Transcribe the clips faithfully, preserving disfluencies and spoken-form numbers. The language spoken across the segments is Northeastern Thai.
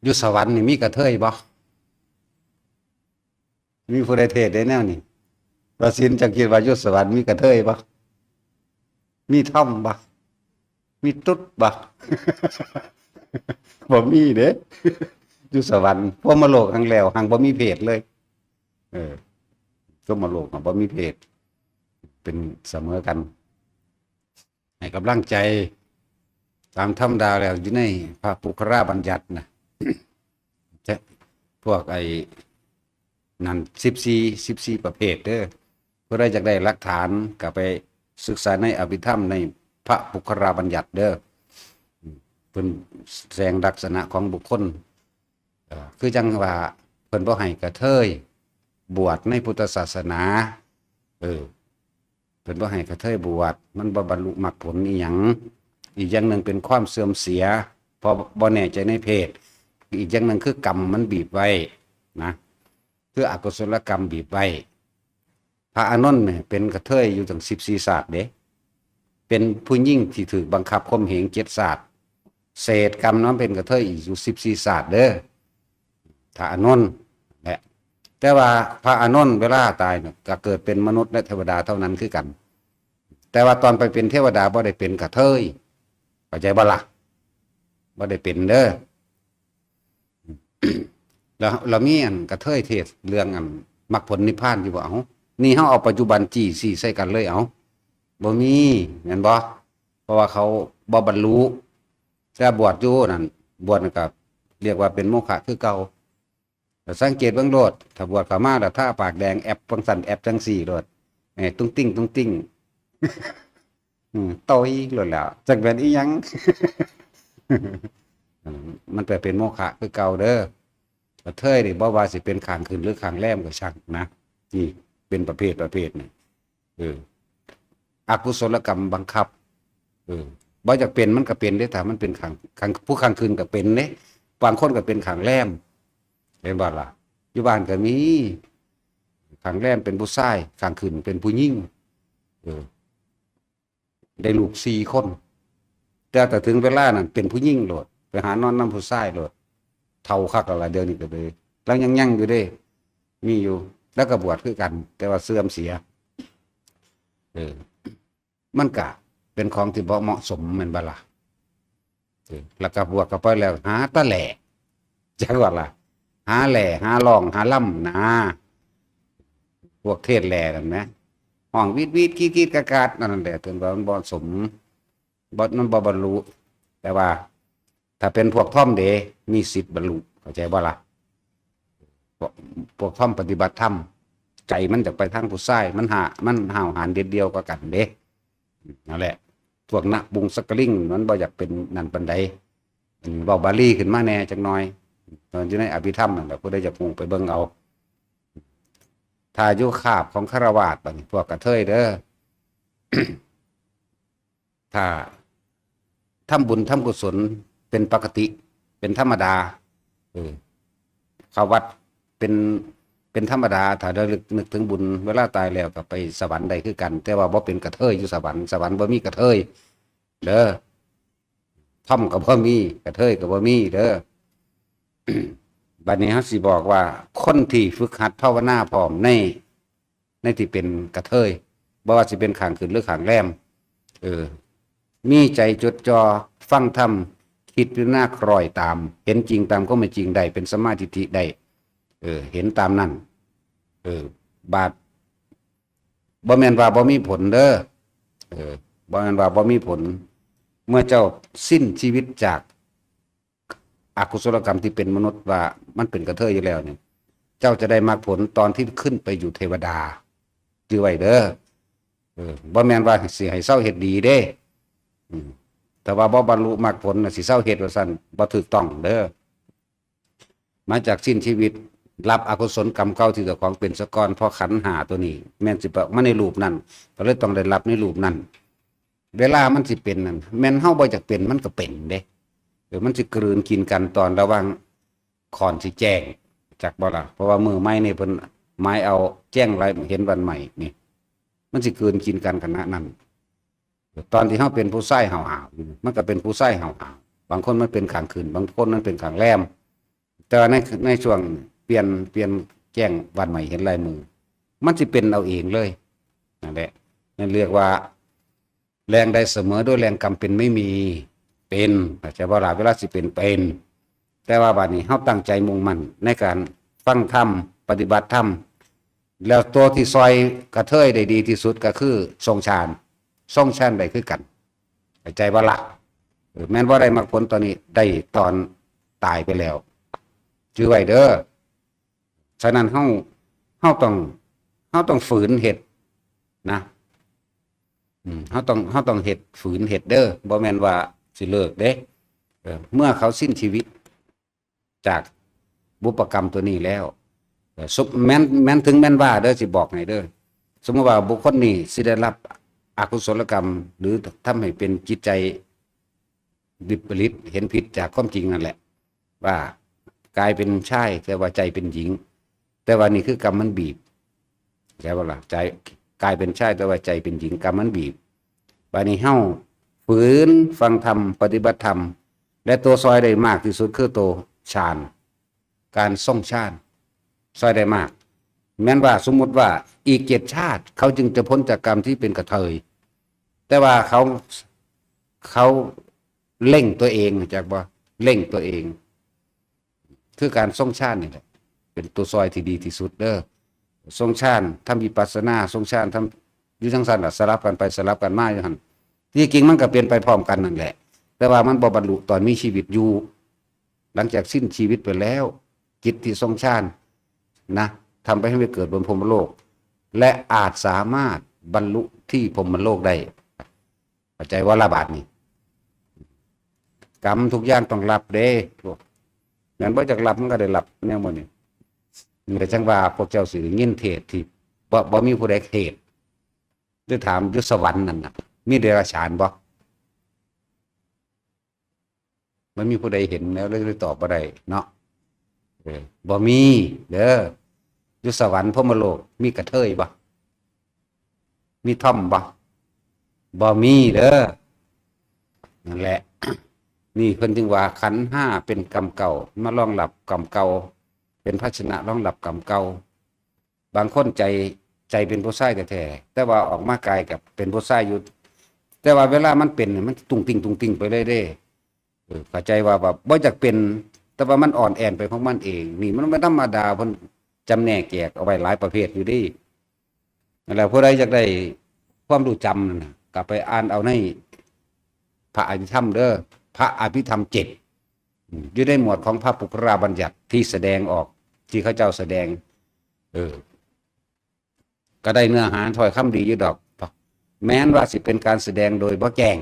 อยู่สวรรค์นี่มีกระเทยบ่ มีผู้ใดเทศน์ได้แนวนี้ ว่าศิลป์ เจ้าคิดว่าอยู่สวรรค์มีกระเทยบ่ มีทอมบ่ มีตุ๊ดบ่ บ่มีเด้ อยู่สวรรค์พรหมโลกหั้นแล้ว หั้นบ่มีเพศเลย เออ พรหมโลกหั้นบ่มีเพศ เป็นเสมอกัน ให้กำลังใจ ตามธรรมดาแล้วอยู่ในพระปุคคราบัญญัตินะ จะ พวกไอ้นั่น สิบสี่ สิบสี่ประเภทเด้อ ผู้ใดอยากได้หลักฐานก็ไปศึกษาในอภิธรรมในพระปุคคราบัญญัติเด้อ เพิ่นแสดงลักษณะของบุคคล เอ่อ คือจังว่าเพิ่นบ่ให้กระเทยบวชในพุทธศาสนา เออ เพิ่นบ่ให้กระเทยบวช มันบ่บรรลุมรรคผลอีหยัง อีกอย่างหนึ่งเป็นความเสื่อมเสีย เพราะบ่แน่ใจในเพศ อีกอย่างหนึ่งคือกรรมมันบีบไว้นะ คืออกุศลกรรมบีบไว้ พระอานนท์เนี่ยเป็นกระเทยอยู่ตั้งสิบสี่ชาติเด้ เป็นผู้หญิงที่ถูกบังคับข่มเหงเจ็ดชาติ เศษกรรมนั้นเป็นกระเทยอีกอยู่สิบสี่ชาติเด้อ พระอานนท์แหละ แต่ว่าพระอานนท์เวลาตายเนี่ยก็เกิดเป็นมนุษย์และเทวดาเท่านั้นคือกัน แต่ว่าตอนไปเป็นเทวดาบ่ได้เป็นกระเทย เข้าใจบ่ล่ะ บ่ได้เป็นเด้อ แล้ว แล้วมีอันกระเทยเทศน์เรื่องอันมรรคผลนิพพานอยู่บ่ เอ้า นี่เฮาเอาปัจจุบันจี้ซี้ใส่กันเลย เอ้า บ่มี แม่นบ่ เพราะว่าเขาบ่บรรลุ แต่บวชอยู่นั่น บวชนั่นก็เรียกว่าเป็นโมฆะคือเก่า แต่สังเกตเบิ่งโลด ถ้าบวชเข้ามาแล้วทาปากแดงแอบจั่งซั้นแอบจั่งซี้โลด เอ้ย ตุ้งติ้งตุ้งติ้ง อืม ต่อยโลดแล้ว จักแม่นอีหยัง อืม มันไปเป็นโมฆะคือเก่าเด้อ กระเทยนี่บ่ว่าสิเป็นข้างขึ้นหรือข้างแรมก็ช่างนะ นี่เป็นประเภทประเภทนี่ เออ อกุศลกรรมบังคับ เออ บ่อยากเป็นมันก็เป็นเด้ ถ้ามันเป็นข้าง ข้าง ผู้ข้างขึ้นก็เป็นเด้ บางคนก็เป็นข้างแรม เห็นบ่ล่ะ อยู่บ้านก็มี ข้างแรมเป็นผู้ชาย ข้างขึ้นเป็นผู้หญิง เออ ได้ลูกสี่คน แต่ถ้าถึงเวลานั้นเป็นผู้หญิงโลด ไปหานอนนำผู้ชายโลด เฒ่าคักแล้วล่ะเดี๋ยวนี้ก็เลย แล้วยังยังอยู่เด้ มีอยู่ แล้วก็บวชคือกัน แต่ว่าเสื่อมเสีย เออ มันกะเป็นของที่บ่เหมาะสมแม่นบ่ล่ะ เออ แล้วก็บวชเข้าไปแล้วหาตะแหล่ จักว่าล่ะ หาแหล่ หาร้อง หาลำนะ พวกเทศน์แหล่นั่นแหม ฮ้องวีดวีดกรีดกรีดกราดกราดนั่นแหละ เพิ่นว่ามันบ่สม บ่ มันบ่บรรลุ แต่ว่าถ้าเป็นพวกทอมเด้ มีสิทธิ์บรรลุ เข้าใจบ่ล่ะ พวก พวกทอมปฏิบัติธรรม ใจมันจะไปทางผู้ชาย มันหา มันห้าวหาญเด็ดเดี่ยวกว่ากันเด้ นั่นแหละ พวกนะปุงสักกะลิง มันบ่อยากเป็นนั่นปานใด อืม เว้าบาลีขึ้นมาแหน่จักหน่อย ตอนอยู่ในอภิธรรมนั่นแหละ ผู้ใดอยากฮู้ไปเบิ่งเอา ถ้าอยู่คาบของฆราวาส บัดนี้พวกกระเทยเด้อ ถ้าทำบุญทำกุศลเป็นปกติ เป็นธรรมดา เออ เข้าวัดเป็น เป็นธรรมดา ถ้าระลึกนึกถึงบุญ เวลาตายแล้วก็ไปสวรรค์ได้คือกัน แต่ว่าบ่เป็นกระเทยอยู่สวรรค์ สวรรค์บ่มีกระเทยเด้อ ทอมก็บ่มี กระเทยก็บ่มีเด้อ บัดนี้เฮาสิบอกว่าคนที่ฝึกหัดภาวนาพร้อมใน ในที่เป็นกระเทย บ่ว่าสิเป็นข้างขึ้นหรือข้างแรม เออ มีใจจดจ่อฟังธรรม คิดพิจารณาคล้อยตาม เห็นจริงตามความเป็นจริงได้ เป็นสัมมาทิฏฐิได้ เออ เห็นตามนั้น เออ บาด บ่แม่นว่าบ่มีผลเด้อ เออ บ่แม่นว่าบ่มีผล เมื่อเจ้าสิ้นชีวิตจากอกุศลกรรมที่เป็นมนุษย์ว่ามันเป็นกระเทยอยู่แล้วเนี่ย เจ้าจะได้มรรคผลตอนที่ขึ้นไปอยู่เทวดา จื่อไว้เด้อ เออ บ่แม่นว่าสิให้เซาเฮ็ดดีเด้ อืม แต่ว่าบ่บรรลุมรรคผลน่ะสิเซาเฮ็ดว่าซั่น บ่ถูกต้องเด้อ มาจากสิ้นชีวิต รับอกุศลกรรมเก่าที่เจ้าของเป็นซะก่อน เพราะขันธ์ห้าตัวนี้ แม่นสิไปออกมาในรูปนั้น ก็เลยต้องได้รับในรูปนั้น เวลามันสิเป็นนั่น แม่นเฮาบ่อยากเป็นมันก็เป็นเด้ เออ มันสิกลืนกินกันตอนระหว่างก่อนสิแจ้ง จักบ่ล่ะ เพราะว่ามื้อใหม่นี่เพิ่นหมายเอาแจ้งหลายเห็นวันใหม่นี่ มันสิกลืนกินกันขนาดนั้น ตอนที่เฮาเป็นผู้ชายห้าวๆอยู่ มันก็เป็นผู้ชายห้าวๆ บางคนมันเป็นข้างขึ้น บางคนมันเป็นข้างแรม แต่ว่าในในช่วงเปลี่ยนเปลี่ยนแจ้งวันใหม่เห็นลายมือ มันสิเป็นเอาเองเลย นั่นแหละ นั่นเรียกว่า แรงใดเสมอด้วยแรงกรรมเป็นไม่มี เป็น เข้าใจบ่ล่ะ เวลาสิเป็น เป็น แต่ว่าบัดนี้เฮาตั้งใจมุ่งมั่นในการฟังธรรม ปฏิบัติธรรม แล้วตัวที่ซอยกระเทยได้ดีที่สุดก็คือทรงฌาน ทรงฌานได้คือกัน เข้าใจบ่ล่ะ เออ แม่นบ่ได้มรรคผลตอนนี้ ได้ตอนตายไปแล้ว จื่อไว้เด้อ ฉะนั้นเฮา เฮาต้อง เฮาต้องฝืนเฮ็ดนะ อืม เฮาต้อง เฮาต้องเฮ็ด ฝืนเฮ็ดเด้อ บ่แม่นว่าสิเลิกเด้ เออ เมื่อเขาสิ้นชีวิตจากบุพกรรมตัวนี้แล้ว เออ สม- แม้น แม้นถึงแม้นว่าเด้อ สิบอกให้เด้อ สมมุติว่าบุคคลนี้สิได้รับอกุศลกรรม หรือทำให้เป็นจิตใจวิปริต เห็นผิดจากความจริงนั่นแหละ ว่ากายเป็นชายแต่ว่าใจเป็นหญิง แต่ว่านี่คือกรรมมันบีบ ใช่ปะล่ะ ใจกายเป็นชายแต่ว่าใจเป็นหญิง กรรมมันบีบ บัดนี้เฮาฝืนฟังธรรม ปฏิบัติธรรม และตัวซอยได้มากที่สุดคือตัวฌาน การทรงฌาน ซอยได้มาก แม้นว่าสมมุติว่าอีกเจ็ดชาติเขาจึงจะพ้นจากกรรมที่เป็นกระเทย แต่ว่าเขา เขาเร่งตัวเอง จักบ่ เร่งตัวเอง คือการทรงฌานนี่แหละ เป็นตัวซอยที่ดีที่สุดเด้อ ทรงฌาน ทำวิปัสสนา ทรงฌาน ทำ อยู่จังซั่นล่ะ สลับกันไปสลับกันมาอยู่หั่น ที่จริงมันก็เป็นไปพร้อมกันนั่นแหละ แต่ว่ามันบ่บรรลุตอนมีชีวิตอยู่ หลังจากสิ้นชีวิตไปแล้ว จิตที่ทรงฌานนะ ทำไปให้ไปเกิดบนพรหมโลก และอาจสามารถบรรลุที่พรหมโลกได้ เข้าใจว่าละบาดนี้ กรรมทุกอย่างต้องรับเด้ พวกนั้นบ่จักรับมันก็ได้รับแนวหมดนี่ นี่ก็จังว่าพวกเจ้าสิได้ยินเทศน์ที่บ่ บ่มีผู้ใดเทศน์ ได้ถามอยู่สวรรค์นั่นน่ะ มีเดรัจฉานบ่ มันมีผู้ใดเห็นแล้วเลยตอบบ่ได้เนาะ เออ บ่มีเด้อ อยู่สวรรค์พรหมโลก มีกระเทยบ่ มีท่อมบ่ บ่มีเด้อ นั่นแหละ นี่เพิ่นจึงว่าขันธ์ห้าเป็นกรรมเก่า มารองรับกรรมเก่า เป็นภาชนะรองรับกรรมเก่า บางคนใจ ใจเป็นผู้ชายแท้ๆ แต่ว่าออกมากายกับเป็นผู้ชายอยู่ แต่ว่าเวลามันเป็นเนี่ยมันตุ้งติ้งตุ้งติ้งไปเลยเด้ เออ เข้าใจว่าแบบบ่อยากเป็น แต่ว่ามันอ่อนแอนไปของมันเอง นี่มันไม่ธรรมดา เพิ่นจำแนกแยกเอาไว้หลายประเภทอยู่เด้ นั่นแหละ ผู้ใดอยากได้ความรู้จำนั่นน่ะ ก็ไปอ่านเอาในพระอภิธรรมเด้อ พระอภิธรรมเจ็ด อืม อยู่ในหมวดของพระปุคคละบัญญัติที่แสดงออก ที่เขาเจ้าแสดง เออ ก็ได้เนื้อหาถ้อยคำดีอยู่ดอก แม้นว่าสิเป็นการแสดงโดยบ่แจ้ง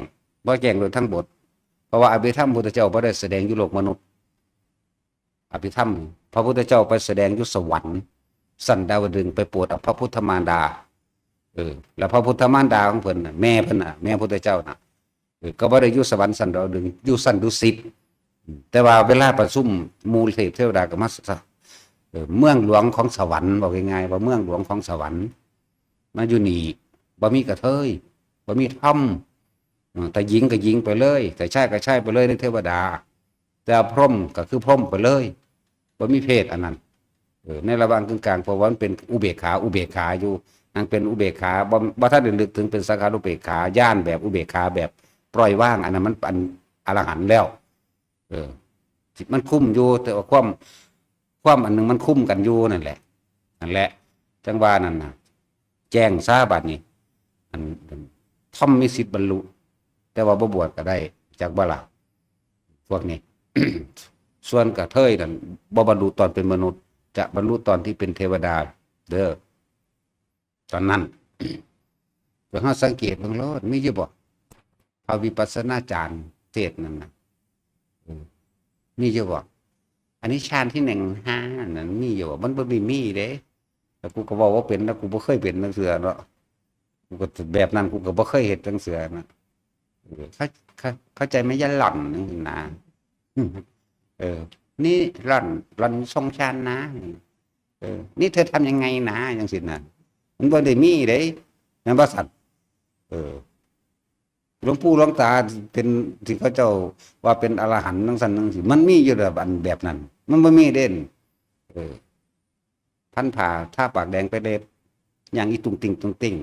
บ่แจ้งโดยทั้งบท เพราะว่าอภิธรรมพุทธเจ้าบ่ได้แสดงอยู่โลกมนุษย์ อภิธรรม พระพุทธเจ้าไปแสดงอยู่สวรรค์ ชั้นดาวดึงส์ ไปโปรดเอาพระพุทธมารดา เออ แล้วพระพุทธมารดาของเพิ่นน่ะ แม่เพิ่นน่ะ แม่พุทธเจ้าน่ะ เออ ก็บ่ได้อยู่สวรรค์ชั้นดาวดึงส์ อยู่ชั้นดุสิต แต่ว่าเวลาประชุมหมู่เทพเทวดาก็มาส- เออ เมืองหลวงของสวรรค์ บอกง่ายๆ ว่าเมืองหลวงของสวรรค์ มาอยู่นี่ บ่มีกระเทย บ่มีท่อม เออ ถ้าหญิงก็หญิงไปเลย ถ้าชายก็ชายไปเลย ในเทวดา แต่พรหมก็คือพรหมไปเลย บ่มีเพศอันนั้น เออ ในระหว่างกึ่งกลาง เพราะว่ามันเป็นอุเบกขา อุเบกขาอยู่ นั่งเป็นอุเบกขา บ่ บ่ทันได้ลึกถึงเป็นสังขารุเบกขา ญาณแบบอุเบกขาแบบปล่อยวาง อันนั้นมันอันอรหันต์แล้ว เออ จิตมันคุมอยู่ แต่ว่าความ ความอันหนึ่งมันคุมกันอยู่นั่นแหละ นั่นแหละ จังว่านั่นน่ะ แจ้งซะบัดนี้ อัน ท่อมมีสิทธิ์บรรลุ แต่ว่าบ่บวชก็ได้ จักบ่ล่ะ พวกนี้ ส่วนกระเทยนั่น บ่บรรลุตอนเป็นมนุษย์ จะบรรลุตอนที่เป็นเทวดา เด้อ ตอนนั้น เพื่อเฮาสังเกตเบิ่งโลด มีอยู่บ่ พระวิปัสสนาจารย์เทศน์นั่นน่ะ เออ มีอยู่บ่ อันนี้ฌานที่หนึ่งห้านั่นมีอยู่บ่ มันบ่มี มีเด้ แต่กูก็เว้าบ่เป็นนะ กูบ่เคยเป็นจั่งเทื่อเนาะ กูก็แบบนั้น กูก็บ่เคยเฮ็ดจั่งเทื่อนะ เออ เข้า เข้า เข้าใจไหม ยะหล่อนจั่งซี้นะ เออ นี่หล่อน หล่อนทรงฌานนะ เออ นี่เธอทำยังไงนะ จั่งซี้นะ มันบ่ได้มีเด้ แม่นบ่ซั่น เออ หลวงปู่หลวงตาเป็น ที่เขาเจ้าว่าเป็นอรหันต์จั่งซั่นจั่งซี้ มันมีอยู่แบบอันแบบนั้น มันบ่มีเด่น เออ พันผ้าทาปากแดงไปเด็ด ย่างอีตุงติงตุงติง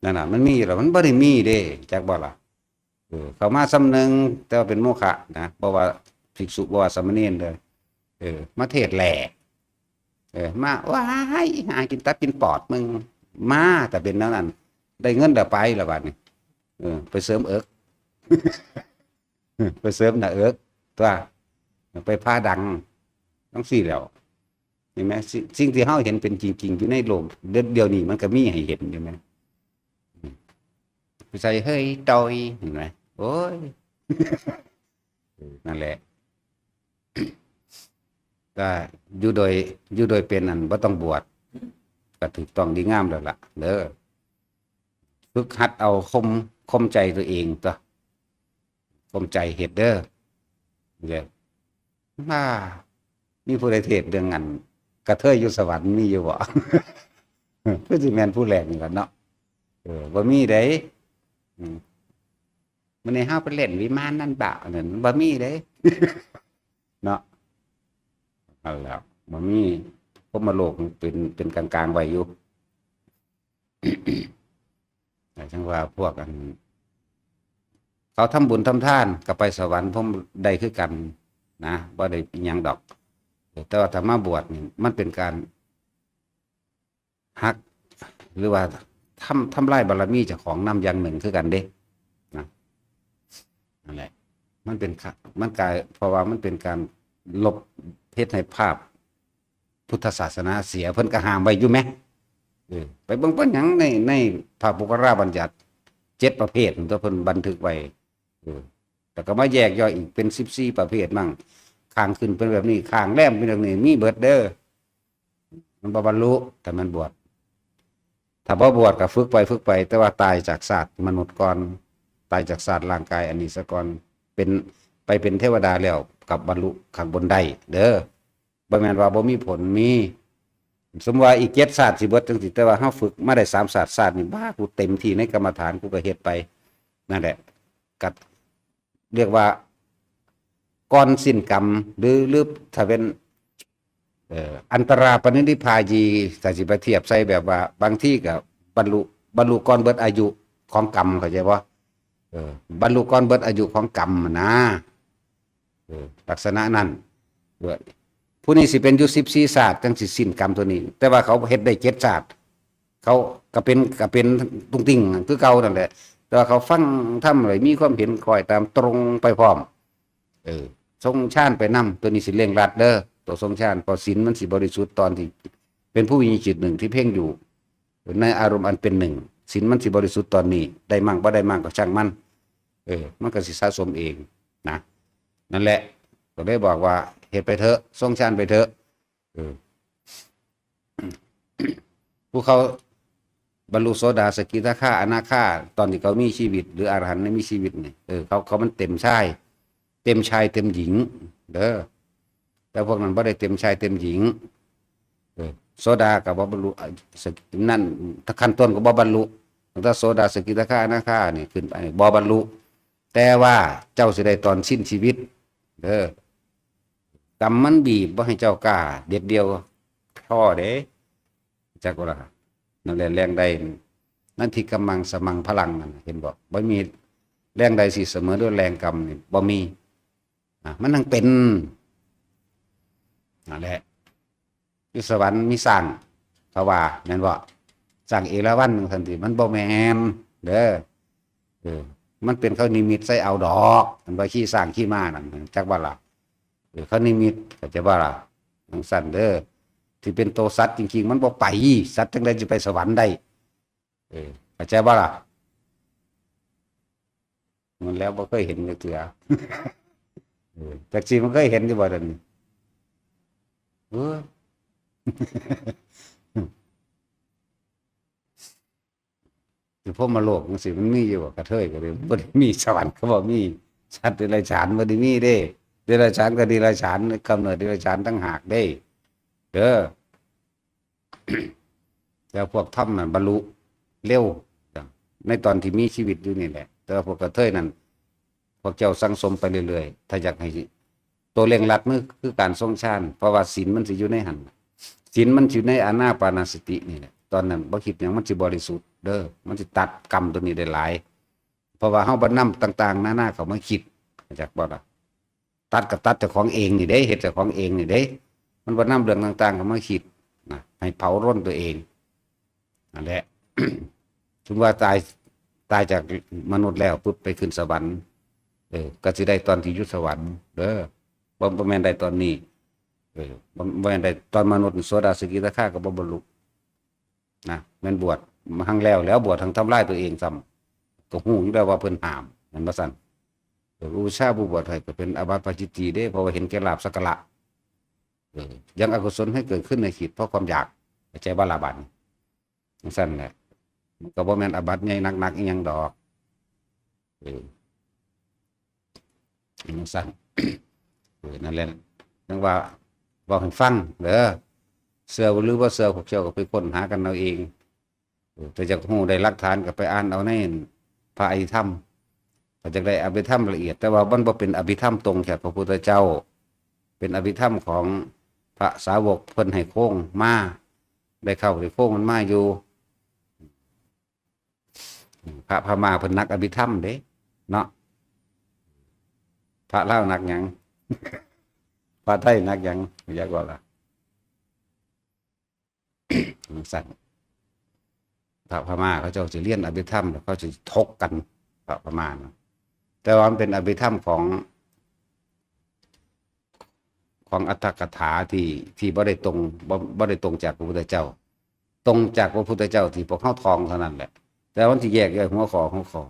นั่นน่ะ มันมีอยู่แล้ว มันบ่ได้มีเด้ จักบ่ล่ะ เออ เข้ามาส่ำหนึ่ง แต่ว่าเป็นโมฆะนะ บ่ว่าภิกษุ บ่ว่าสามเณรเลย เออ มาเทศน์แหล่ เออ มา "ว้าย หากินตับกินปอดมึง" มา แต่เป็นแนวนั้น ได้เงินเดี๋ยวไปละบาดนี้ เออ ไปเสริมเอิก ไปเสริมหน้าเอิก ตัว ไปผ่าดัง จั่งซี้แหล้ว เห็นไหม สิ่ง สิ่งที่เฮาเห็นเป็นจริงๆ อยู่ในโลก เดี๋ยว เดี๋ยวนี้มันก็มีให้เห็น เห็นไหม ไปใส่เฮ้ยต่อย เห็นไหม โอ้ย นั่นแหละ ก็อยู่โดย อยู่โดยเป็นอันบ่ต้องบวช ก็ถูกต้องดีงามแล้วล่ะ เด้อ ฝึกหัดเอาข่ม ข่มใจตัวเองตัว ข่มใจเฮ็ดเด้อ เด้อ อ่า มีผู้ใดเทศน์เรื่องอันกระเทยอยู่สวรรค์มีอยู่บ่ คือสิแม่นผู้แรกนี่ล่ะเนาะ เออ บ่มีเด้ อืม มื้อนี้เฮาไปเล่นวิมานนั่นบ่ อันนั้นบ่มีเด้ เนาะ นั่นแหละ บ่มี พรหมโลกเป็น เป็นกลางๆ ไว้อยู่ แต่จั่งว่าพวกอัน เขาทำบุญทำทานก็ไปสวรรค์พรหมได้คือกันนะ บ่ได้อิหยังดอก แต่ว่าถ้ามาบวชนี่ มันเป็นการหัก หรือว่าทำ ทำลายบารมีเจ้าของนำอย่างหนึ่งคือกันเด้ นะ นั่นแหละ มันเป็นขะ มันกลาย เพราะว่ามันเป็นการลบ เฮ็ดให้ภาพพุทธศาสนาเสีย เพิ่นก็ห้ามไว้อยู่แหม เออ ไปเบิ่งเพิ่นหยังใน ในพระปุคคราบัญญัติเจ็ดประเภทตัวเพิ่นบันทึกไว้ เออ แต่ก็มาแยกย่อยอีกเป็นสิบสี่ประเภทมั่ง ข้างขึ้นเป็นแบบนี้ ข้างแรมเป็นแบบนี้ มีเบิดเด้อ มันบ่บรรลุ ถ้ามันบวช ถ้าบ่บวชก็ฝึกไปฝึกไป แต่ว่าตายจากชาติมนุษย์ก่อน ตายจากชาติร่างกายอันนี้ซะก่อน เป็น ไปเป็นเทวดาแล้วกับบรรลุข้างบนได้เด้อ บ่แม่นว่าบ่มีผล มี สมมุติว่าอีกเจ็ดชาติสิเบิดจั่งซี้ แต่ว่าเฮาฝึกมาได้สามชาติ ชาตินี้ บ้า กูเต็มที่ในกรรมฐาน กูก็เฮ็ดไป นั่นแหละ ก็เรียกว่า ก่อนสิ้นกรรม หรือ หรือถ้าเป็น เอ่อ อันตราปรินิพพายี ถ้าสิไปเทียบใส่แบบว่า บางทีก็บรรลุ บรรลุก่อนเบิดอายุของกรรม เข้าใจบ่ เออ บรรลุก่อนเบิดอายุของกรรมหั้นนะ เออ ลักษณะนั้น เออ ผู้นี้สิเป็นอยู่สิบสี่ชาติ จั่งสิสิ้นกรรมตัวนี้ แต่ว่าเขาเฮ็ดได้เจ็ดชาติ เขาก็เป็น ก็เป็นตุงติ่งคือเก่านั่นแหละ แต่ว่าเขาฟังธรรมเลย มีความเห็นคอยตามตรงไปพร้อม เออ ทรงฌานไปนำ ตัวนี้สิเร่งรัดเด้อ ตัวทรงฌาน เพราะศีลมันสิบริสุทธิ์ตอนที่เป็นผู้มีจิตหนึ่งที่เพ่งอยู่ ในอารมณ์อันเป็นหนึ่ง ศีลมันสิบริสุทธิ์ตอนนี้ ได้มั่งบ่ได้มั่งก็ช่างมัน เออ มันก็สิสะสมเองนะ นั่นแหละ ก็เลยบอกว่า เฮ็ดไปเถอะ ทรงฌานไปเถอะ เออ ผู้เขาบรรลุโสดา สกิทาคา อนาคา ตอนที่เขามีชีวิต หรืออรหันต์ในมีชีวิตนี่ เออ เขา เขามันเต็มชาย เต็มชายเต็มหญิง เด้อ แต่พวกนั้นบ่ได้เต็มชายเต็มหญิง เออ โสดาก็บ่บรรลุ อ่ะ สกิ นั่น ถ้าขั้นต้นก็บ่บรรลุ ตั้งแต่โสดา สกิทาคา อนาคานี่ขึ้นไปบ่บรรลุ แต่ว่าเจ้าสิได้ตอนสิ้นชีวิต เด้อ กรรมมันบีบบ่ให้เจ้ากล้าเด็ดเดี่ยว ท้อเด้ จักบ่ล่ะ นั่นแหละแรงใด นัตถิกัมมังสมังพลัง นั่นน่ะ เห็นบ่ บ่มีแรงใดสิเสมอด้วยแรงกรรมนี่ บ่มี อ่ะ มันทั้งเป็น นั่นแหละ อยู่สวรรค์มีช้าง เขาว่า แม่นบ่ ช้างเอราวัณจั่งซั้นติ มันบ่แม่นเด้อ เออ มันเป็นเขานิมิตใส่เอาดอก มันว่าขี่ช้างขี่ม้านั่น จักบ่ล่ะ เออ เขานิมิต เข้าใจบ่ล่ะ จั่งซั้นเด้อ ที่เป็นโตสัตว์จริงๆ มันบ่ไป สัตว์จั่งใดจะไปสวรรค์ได้ เออ เข้าใจบ่ล่ะ มันแล้วบ่เคยเห็นจักเทื่อ เออ จักสิมันเคยเห็นอยู่บ่เดี๋ยวนี้ เออ อยู่พรหมโลกจั่งซี้มันมีอยู่บ่ กระเทยก็เลยบ่ได้มี สวรรค์ก็บ่มี สัตว์เดรัจฉานบ่ได้มีเด้ เดรัจฉานก็เดรัจฉาน กำเนิดเดรัจฉานต่างหากเด้ เด้อ แต่พวกธรรมนั่นบรรลุเร็ว ในตอนที่มีชีวิตอยู่นี่แหละ แต่ว่าพวกกระเทยนั่น พวกเจ้าสั่งสมไปเรื่อยๆ ถ้าอยากให้ ตัวเร่งรัดมันคือการทรงฌาน เพราะว่าศีลมันสิอยู่ในหั้น ศีลมันสิอยู่ในอานาปานสตินี่แหละ ตอนนั้นบ่คิดหยัง มันสิบริสุทธิ์เด้อ มันสิตัดกรรมตัวนี้ได้หลาย เพราะว่าเฮาบ่นำต่างๆนานาเข้ามาคิด เข้าใจบ่ล่ะ ตัดก็ตัดเจ้าของเองนี่เด้ เฮ็ดเจ้าของเองนี่เด้ มันบ่นำเรื่องต่างๆเข้ามาคิดนะ ให้เผารนตัวเอง นั่นแหละ ถึงว่าตาย ตายจากมนุษย์แล้วปุ๊บไปขึ้นสวรรค์ เออ ก็สิได้ตอนที่อยู่สวรรค์เด้อ บ่ บ่แม่นได้ตอนนี้ เออ บ่ บ่แม่นได้ตอนมนุษย์ โสดา สกิทาคาก็บ่บรรลุนะ แม่นบวชมาหั้งแล้ว แล้วบวชทั้งทำลายตัวเองซ้ำ ก็ฮู้อยู่แล้วว่าเพิ่นห้าม แม่นบ่ซั่น เออ อุปัชฌาย์ผู้บวชให้ก็เป็นอาบัติปาจิตตีย์เด้ เพราะว่าเห็นแก่ลาภสักการะ เออ ยังอกุศลให้เกิดขึ้นในจิตเพราะความอยาก เข้าใจบ่ล่ะบัดนี้ จั่งซั่นแหละ มันก็บ่แม่นอาบัติใหญ่หนักๆอีหยังดอก เออ จั่งซั่น เออ นั่นแหละ จั่งว่าเว้าให้ฟังเด้อ เชื่อหรือบ่เชื่อพวกเจ้าก็ไปค้นหากันเอาเอง เออ แต่อยากฮู้ได้หลักฐานก็ไปอ่านเอาในพระอภิธรรม ถ้าอยากได้อภิธรรมละเอียด แต่ว่ามันบ่เป็นอภิธรรมตรงจากพระพุทธเจ้า เป็นอภิธรรมของพระสาวกเพิ่นให้โค้งมา ได้เข้าได้โค้งมันมาอยู่ พระพม่าเพิ่นนักอภิธรรมเด้ เนาะ พระลาวนักหยัง พระไทยนักหยัง อยากว่าล่ะ จั่งซั่น พระพม่าเขาเจ้าสิเรียนอภิธรรม แล้วเขาสิถกกัน พระพม่านะ แต่ว่ามันเป็นอภิธรรมของ ของอรรถกถาที่ ที่บ่ได้ตรง บ่ บ่ได้ตรงจากพระพุทธเจ้า ตรงจากพระพุทธเจ้าที่พวกเฮาท่องเท่านั้นแหละ แต่มันสิแยกย่อยหัวข้อ หัวข้อ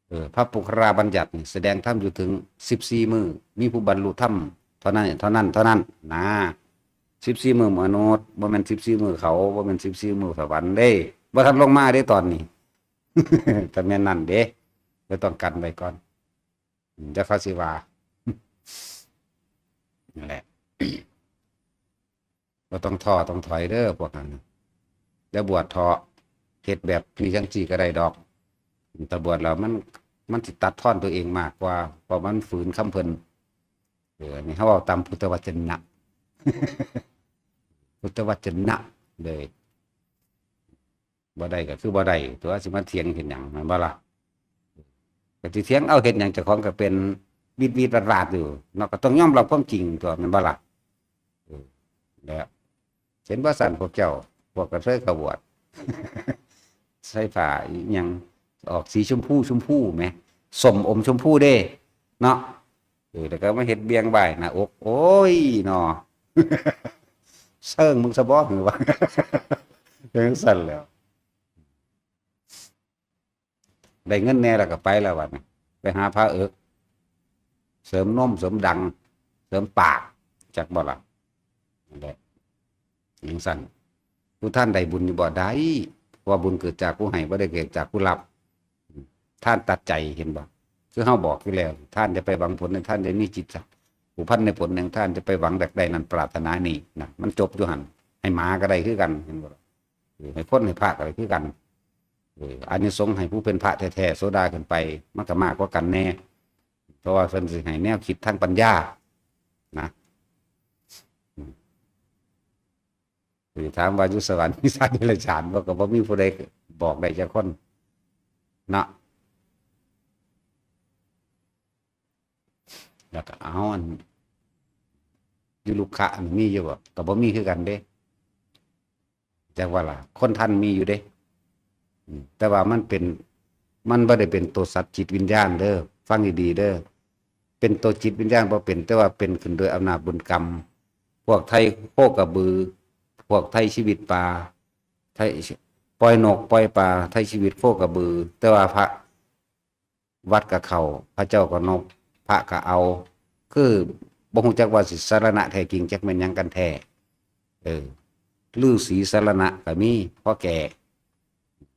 เออ พระปุคคราบัญญัตินี่แสดงธรรมอยู่ถึงสิบสี่มื้อ มีผู้บรรลุธรรมเท่านั้น เท่านั้น เท่านั้นนะ สิบสี่มื้อมนุษย์ บ่แม่นสิบสี่มื้อเขา บ่แม่นสิบสี่มื้อสวรรค์เด้ บ่ทันลงมาเด้ตอนนี้ ถ้าแม่นนั่นเด้ ก็ต้องกันไว้ก่อน เดี๋ยวเขาสิว่า นั่นแหละ บ่ต้องท้อต้องถอยเด้อพวกนั้น อย่าบวชท้อ เฮ็ดแบบนี้จั่งซี่ก็ได้ดอก ถ้าบวชแล้วมัน มันสิตัดทอนตัวเองมากกว่า เพราะมันฝืนคำเพิ่น เออ อันนี้เฮาเว้าตามพุทธวจนะ พุทธวจนะเลย บ่ได้ก็คือบ่ได้ ตัวสิมาเถียงเฮ็ดหยัง แม่นบ่ล่ะ ก็สิเถียงเอาเฮ็ดหยัง เจ้าของก็เป็นวีดๆวาดๆอยู่เนาะ ก็ต้องยอมรับความจริงตัว แม่นบ่ล่ะ เออ แล้ว เห็นบ่ซั่นพวกเจ้า พวกกระเทยเขาบวช ใส่ผ้าอิหยัง ออกสีชมพู ชมพูแหม ส้มอมชมพูเด้ เนาะ เออ แล้วก็มาเฮ็ดเบี่ยงบ่ายหน้าอก โอ้ย เนาะ เซิงมึงซะบ่ หือว่า จั่งซั่นแหล้ว ได้เงินแหน่แล้วก็ไปแล้วบัดนี้ ไปหาพระเอิก เสริมนม เสริมดัง เสริมปาก จักบ่ล่ะ นั่นแหละ จั่งซั่น ผู้ทานได้บุญอยู่บ่ ได้ เพราะว่าบุญเกิดจากผู้ให้ บ่ได้เกิดจากผู้รับ ทานตัดใจ เห็นบ่ คือเฮาบอกอยู่แล้ว ทานอย่าไปหวังผลนะ ทานอย่ามีจิตสัก ผูกพันในผลแห่งทาน อย่าไปหวังอยากได้นั่นปรารถนานี่นะ มันจบอยู่หั่น ให้หมาก็ได้คือกัน เห็นบ่ล่ะ เออ ให้คนให้พระก็ได้คือกัน เออ อานิสงส์ให้ผู้เป็นพระแท้ๆ โสดาขึ้นไป มันก็มากกว่ากันแน่ เพราะว่าเพิ่นสิให้แนวคิดทางปัญญา นะ อืม สิถามว่าอยู่สวรรค์มีสัตว์เดรัจฉานบ่ ก็บ่มีผู้ใดบอกได้จักคน เนาะ แล้วก็เอาอัน อยู่ลุกขะนี่มีอยู่บ่ ก็บ่มีคือกันเด้ จักว่าล่ะ คนทันมีอยู่เด้ อืม แต่ว่ามันเป็น มันบ่ได้เป็นตัวสัตว์จิตวิญญาณเด้อ ฟังดีๆเด้อ เป็นตัวจิตวิญญาณบ่เป็น แต่ว่าเป็นขึ้นโดยอำนาจบุญกรรม พวกไทยโคกระบือ พวกไทยชีวิตปลา ไทยปล่อยนกปล่อยปลา ไทยชีวิตโคกระบือ แต่ว่าพระ วัดก็เข้า พระเจ้าก็นบ พระก็เอา คือบ่ฮู้จักว่าสิสรณะแท้จริงจักแม่นหยังกันแท้ เออ ฤๅษีสรณะก็มี พอแก่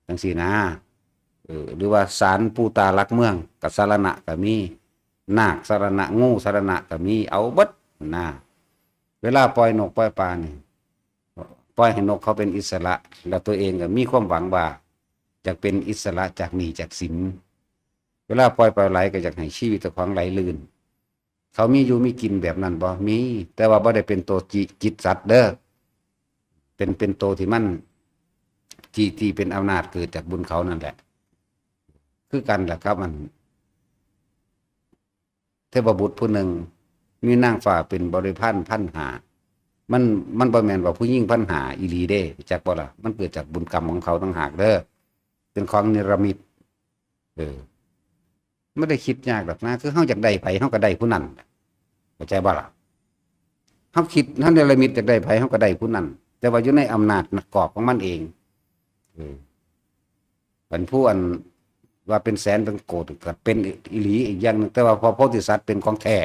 จั่งซี้นะ เออ หรือว่าศาลปู่ตาหลักเมืองก็สรณะก็มี นาคสรณะ งูสรณะก็มี เอาเบิดนะ เวลาปล่อยนกปล่อยปลานี่ ปล่อยให้นกเขาเป็นอิสระ แล้วตัวเองก็มีความหวังว่าอยากเป็นอิสระจากหนี้จากสิน เวลาปล่อยปลาไหลก็อยากให้ชีวิตเจ้าของไหลลื่น เขามีอยู่มีกินแบบนั้นบ่ มี แต่ว่าบ่ได้เป็นตัวจิ จิตสัตว์เด้อ เป็น เป็นตัวที่มัน ที่ ที่เป็นอำนาจเกิดจากบุญเขานั่นแหละ คือกันแหละครับ มัน เทพบุตรผู้หนึ่ง มีนางฟ้าเป็นบริพารพันห้า มัน มันบ่แม่นว่าผู้หญิงพันห้าอีหลีเด้ จักบ่ล่ะ มันเกิดจากบุญกรรมของเขาต่างหากเด้อ เป็นของเนรมิต เออ ไม่ได้คิดยากหรอกนะ คือเฮาอยากได้ไผ เฮาก็ได้ผู้นั้น เข้าใจบ่ล่ะ เฮาคิด เฮาเนรมิตอยากได้ไผ เฮาก็ได้ผู้นั้น แต่ว่าอยู่ในอำนาจกรอบของมันเอง เออ เป็นผู้อันว่าเป็นแสนเป็นโกดก็เป็นอีหลีอีกอย่างหนึ่ง แต่ว่าพระโพธิสัตว์เป็นของแท้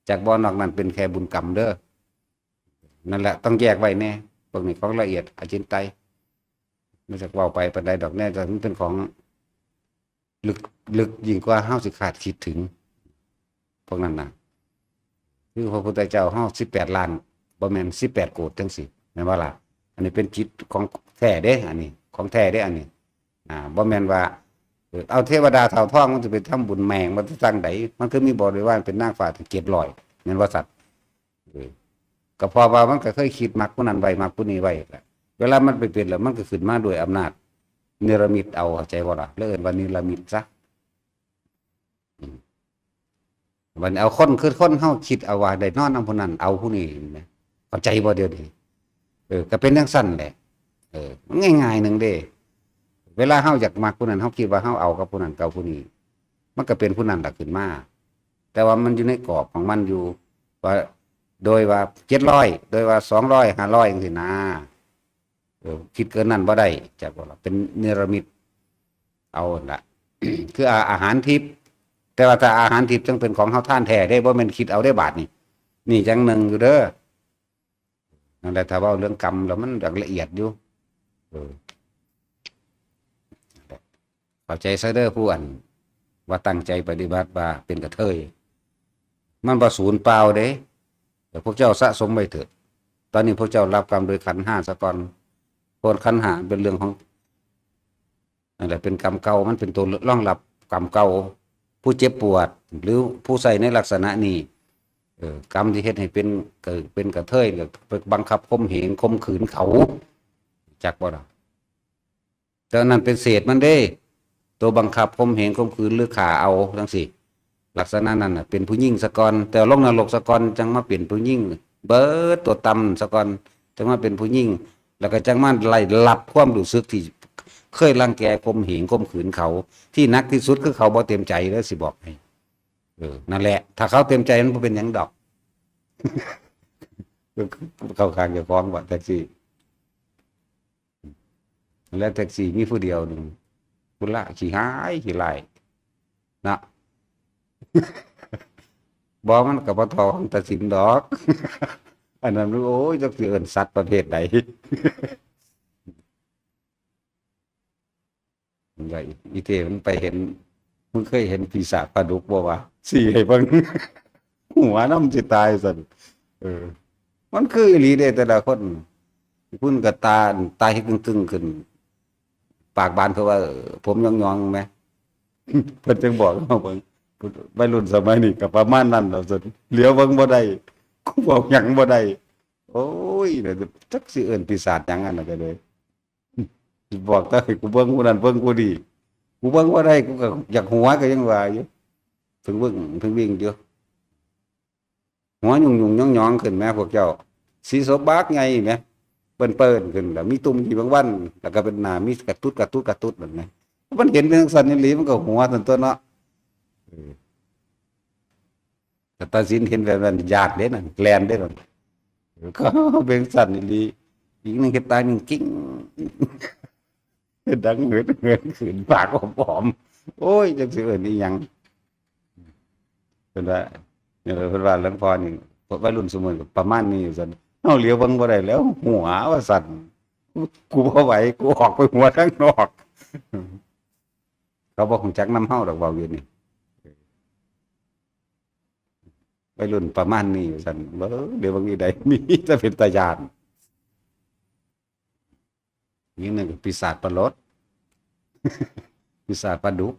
จากบ่ นอกนั้นเป็นแค่บุญกรรมเด้อ นั่นแหละ ต้องแยกไว้แน่ พวกนี้ของละเอียด อจินไตย มันจะเว้าไปปานใดดอก แน่ แต่มันเป็นของลึก ลึกยิ่งกว่าเฮาสิคาดคิดถึง พวกนั้นน่ะ คือพระพุทธเจ้าเฮาสิบแปดล้าน บ่แม่นสิบแปดโกดจังซี่ แม่นบ่ล่ะ อันนี้เป็นจิตของแท้เด้ อันนี้ ของแท้เด้ อันนี้ อ่า บ่แม่นว่า เออ เอาเทวดาเต่าทองมันจะไปทำบุญแม่ง มันจะตั้งใด มันคือมีบริวารเป็นนางฟ้าถึงเจ็ดร้อย แม่นบ่สัตว์ เออ ก็เพราะว่ามันก็เคยคิดมักผู้นั้นไว้ มักผู้นี้ไว้แหละ เวลามันไปเป็นแล้ว มันก็ขึ้นมาด้วยอำนาจ เนรมิตเอา เข้าใจบ่ล่ะ แล้วเอิ้นว่าเนรมิตซะ อืม บัดนี้เอาคน คือคนเฮาคิดเอาว่าได้นอนนำผู้นั้น เอาผู้นี้ เห็นไหม เข้าใจบ่เดี๋ยวนี้ เออ ก็เป็นจังซั่นแหละ เออ มันง่ายๆหนึ่งเด้ เวลาเฮาอยากมักผู้นั้น เฮาคิดว่าเฮาเอากับผู้นั้น กับผู้นี้ มันก็เป็นผู้นั้นล่ะขึ้นมา แต่ว่ามันอยู่ในกรอบของมันอยู่ ว่า โดยว่าเจ็ดร้อย โดยว่าสองร้อย ห้าร้อย จังซี่นะ เออ คิดเกินนั้นบ่ได้ จักว่าล่ะ เป็นเนรมิต เอาหั่นละ คืออา อาหารทิพย์ แต่ว่าถ้าอาหารทิพย์จังเป็นของเฮาทานแท้เด้ บ่แม่นคิดเอาได้บาดนี่ นี่จังหนึ่งอยู่เด้อ นั่นแหละ ถ้าเว้าเรื่องกรรมแล้วมันอยากละเอียดอยู่ เออ เข้าใจซะเด้อผู้อัน ว่าตั้งใจปฏิบัติว่าเป็นกระเทย มันบ่สูญเปล่าเด้ แต่พวกเจ้าสะสมไว้เถิด ตอนนี้พวกเจ้ารับกรรมโดยขันธ์ห้าซะก่อน เพราะขันธ์ห้าเป็นเรื่องของ นั่นแหละ เป็นกรรมเก่า มันเป็นตัวรองรับกรรมเก่า ผู้เจ็บปวด หรือผู้ใส่ในลักษณะนี้ เออ กรรมที่เฮ็ดให้เป็น เกิดเป็นกระเทย ก็ไปบังคับข่มเหงข่มขืนเขา จักบ่ล่ะ แต่อันนั้นเป็นเศษมันเด้ ตัวบังคับข่มเหงข่มขืนหรือฆ่าเอาจังซี่ ลักษณะนั้นน่ะ เป็นผู้หญิงซะก่อน แต่ลงนรกซะก่อน จังมาเป็นผู้หญิง เบิดตัวต่ำซะก่อน จังมาเป็นผู้หญิง แล้วก็จังมาไล่รับความรู้สึกที่เคยรังแกข่มเหงข่มขืนเขา ที่หนักที่สุดคือเขาบ่เต็มใจ แล้วสิบอกให้ เออ นั่นแหละ ถ้าเขาเต็มใจมันบ่เป็นหยังดอก เข้าข้างเจ้าของบ่ แท็กซี่ และแท็กซี่มีผู้เดียวหนึ่ง ผู้ละขี้ฮ้ายขี้ไล่ นะ บ่ มันก็บ่เท่าของตาสินดอก อันนั้น โอ้ย จักสิเอิ้นสัตว์ประเภทใด มันก็อีเต้มันไปเห็น มึงเคยเห็นปีศาจปลาดุกบ่วะ สี่ให้เบิ่ง หัวนำสิตายซั่น เออ มันคืออีหลีเด้ แต่ละคน คุณก็ตา ตาเฮ็ดกึ่งๆขึ้น ปากบานคือว่า เออ ผมหย่องๆแหม เพิ่นจังบอกเฮาเบิ่ง วัยรุ่นสมัยนี้ก็ประมาณนั้นล่ะซั่น เหลียวเบิ่งบ่ได้ กูเว้าหยังบ่ได้ โอ้ย จักสิเอิ้นปีศาจหยังอันนั้นก็เลย บอกแต่ให้กูเบิ่งผู้นั้นเบิ่งผู้นี้ กูเบิ่งบ่ได้ กูก็อยากหัวก็ยังว่าอยู่ เพิ่งเบิ่ง เพิ่งวิ่งอยู่ หัวหยุ่งๆหยองๆขึ้นแหมพวกเจ้า สีสมบักใหญ่แหม เปิ้นๆขึ้น แล้วมีตุ่มขี้แมงวัน แล้วก็เป็นหน้า มีกระตุด กระตุด กระตุดนั่นแหม มันเห็นเป็นจั่งซั้นอีหลี มันก็หัวซั่นตั๊วเนาะ เออ แต่ตาสินเห็นแบบนั้น ย้านเด้นั่น แล่นเด้นั่น ก็เป็นจั่งซั้นอีหลี อีกหนึ่งเฮ็ดตาหนึ่งกิ้ง ดังเหินเหินขึ้น ปากออมๆ โอ้ย จักสิเอิ้นอีหยัง เพิ่นว่า เนี่ย เพิ่นว่าหลวงพ่อนี่ พวกวัยรุ่นซุมื้อก็ประมาณนี้ว่าซั่น เฮาเหลียวเบิ่งบ่ได้แล้ว หัวว่าซั่น กูบ่ไหว กูออกไปหัวทางนอก เขาบ่ฮู้จักนำเฮาดอก เว้าอยู่นี่ วัยรุ่นประมาณนี้ว่าซั่น เบิ่ง เดี๋ยวเบิ่งอีใด มีแต่เป็นตาย้าน นี่หนึ่งปีศาจปลาลด ปีศาจปลาดุก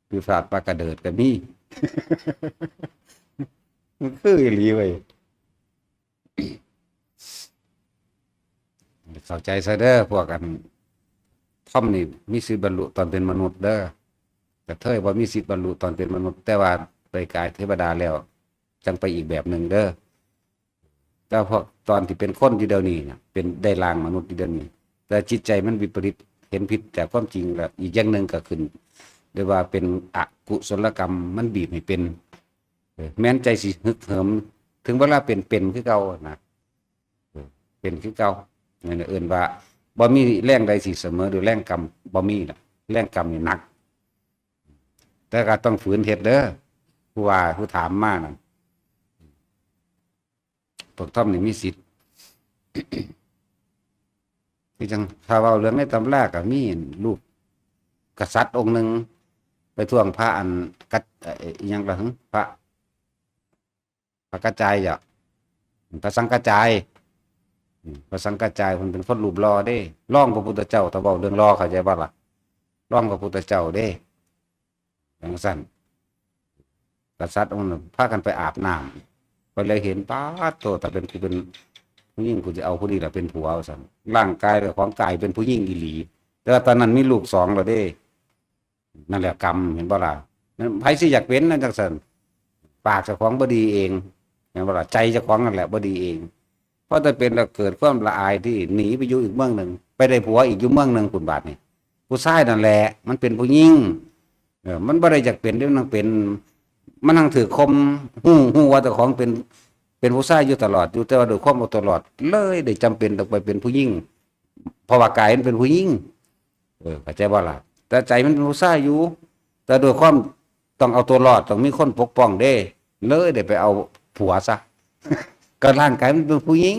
ปีศาจปลากระเดิดก็มี มันคืออีหลีเว้ย เข้าใจซะเด้อ พวกอันทอมนี่มีสิทธิ์บรรลุตอนเป็นมนุษย์เด้อ กระเทยบ่มีสิทธิ์บรรลุตอนเป็นมนุษย์ แต่ว่าไปกายเทวดาแล้ว จั่งไปอีกแบบหนึ่งเด้อ แต่พวกตอนที่เป็นคนอยู่เดี๋ยวนี้น่ะ เป็นได้ร่างมนุษย์อยู่เดี๋ยวนี้ แต่จิตใจมันวิปริต เห็นผิดจากความจริงแล้ว อีกอย่างหนึ่งก็ขึ้น เรียกว่าเป็นอกุศลกรรม มันบีบให้เป็น เออ แม้นใจสิฮึกเหิม ถึงเวลาเป็น เป็นคือเก่านะ เออ เป็นคือเก่า นั่นน่ะเอิ้นว่า บ่มีแรงใดสิเสมอด้วยแรงกรรม บ่มีล่ะ แรงกรรมนี่หนัก แต่ก็ต้องฝืนเฮ็ดเด้อ ผู้ว่า ผู้ถามมานั่น พวกทอมนี่มีสิทธิ์ คือจั่งถ้าเว้าเรื่องในตำราก็มีลูกกษัตริย์องค์หนึ่ง ไปทวงพระอันกัด เอ่อ อิหยังล่ะหึ พระ พระกระจายเหรอ พระสังกระจาย อืม พระสังกระจายเพิ่นเป็นคนรูปหล่อเด้ รองพระพุทธเจ้า ถ้าเว้าเรื่องหล่อ เข้าใจบ่ล่ะ รองพระพุทธเจ้าเด้ จั่งซั้น กษัตริย์องค์นั้นพากันไปอาบน้ำ ไปเลยเห็น ป๊าดโธ่ ถ้าเป็นกูเป็นผู้หญิง กูจะเอาผู้นี้ล่ะเป็นผัว ว่าซั่น ร่างกายเจ้าของกายเป็นผู้หญิงอีหลี แต่ว่าตอนนั้นมีลูกสองแล้วเด้ นั่นแหละกรรม เห็นบ่ล่ะ นั่นไผสิอยากเป็นนั่นจั่งซั้น ปากเจ้าของบ่ดีเอง เห็นบ่ล่ะ ใจเจ้าของนั่นแหละบ่ดีเอง พอแต่เป็นแล้วเกิดความละอายที่หนีไปอยู่อีกเมืองหนึ่ง ไปได้ผัวอีกอยู่เมืองหนึ่งพุ้นบาดนี่ ผู้ชายนั่นแหละ มันเป็นผู้หญิง เออ มันบ่ได้อยากเป็นเด้ มันนั่งเป็น มันนั่งถือคม ฮู้ ฮู้ว่าเจ้าของเป็น เป็นผู้ชายอยู่ตลอดอยู่ แต่ว่าด้วยความเอาตัวรอด เลยได้จำเป็นต้องไปเป็นผู้หญิง เพราะว่ากายมันเป็นผู้หญิง เออ เข้าใจบ่ล่ะ แต่ใจมันเป็นผู้ชายอยู่ แต่ด้วยความต้องเอาตัวรอด ต้องมีคนปกป้องเด้ เลยได้ไปเอาผัวซะ ก็ร่างกายมันเป็นผู้หญิง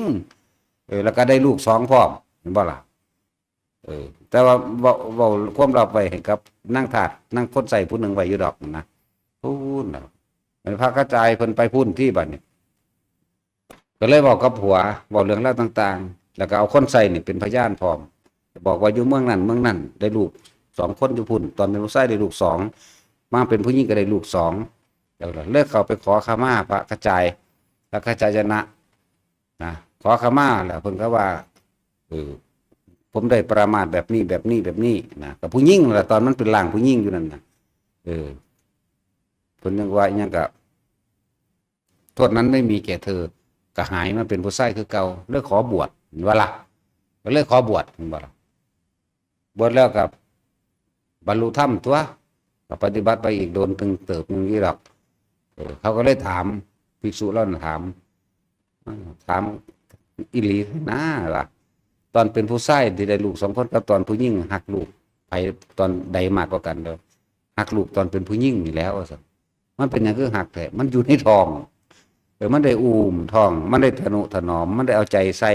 เออ แล้วก็ได้ลูกสองพร้อม เห็นบ่ล่ะ เออ แต่ว่าเว้า เว้าความลับไว้ให้กับนางทาส นางคนใช้ผู้หนึ่งไว้อยู่ดอกนะ พู้นน่ะ มันพระกระจายเพิ่นไปพู้นที่บัดนี้ ก็เลยเว้ากับผัว เว้าเรื่องราวต่างๆ แล้วก็เอาคนใช้นี่เป็นพยานพร้อม บอกว่าอยู่เมืองนั้นเมืองนั้น ได้ลูกสองคนอยู่พู้น ตอนเป็นผู้ชายได้ลูกสอง มาเป็นผู้หญิงก็ได้ลูกสอง แล้วก็เลยเข้าไปขอขมาพระกระจาย พระกระจายนะ นะ ขอขมาแล้วเพิ่นก็ว่า เออ ผมได้ประมาทแบบนี้ แบบนี้ แบบนี้นะ กับผู้หญิงนั่นแหละ ตอนมันเป็นร่างผู้หญิงอยู่นั่นน่ะ เออ เพิ่นยังว่าอิหยังก็ โทษนั้นไม่มีแก่เธอ ก็หายมาเป็นผู้ชายคือเก่า เลยขอบวช เห็นบ่ล่ะ ก็เลยขอบวช เห็นบ่ล่ะ บวชแล้วก็บรรลุธรรมตั๊ว ก็ปฏิบัติไปอีกโดนตึงเติบหนึ่งอยู่ดอก เออ เขาก็เลยถาม ภิกษุเหล่านั้นถาม ถามอีหลีนะ ว่าตอนเป็นผู้ชายที่ได้ลูกสองคนกับตอนผู้หญิงฮักลูกไผ ตอนใดมากกว่ากันเด้อ ฮักลูกตอนเป็นผู้หญิงนี่แหล้ว ว่าซั่น มันเป็นหยังคือฮักแท้ มันอยู่ในท้อง เออ มันได้อุ้มท้อง มันได้ทะนุถนอม มันได้เอาใจใส่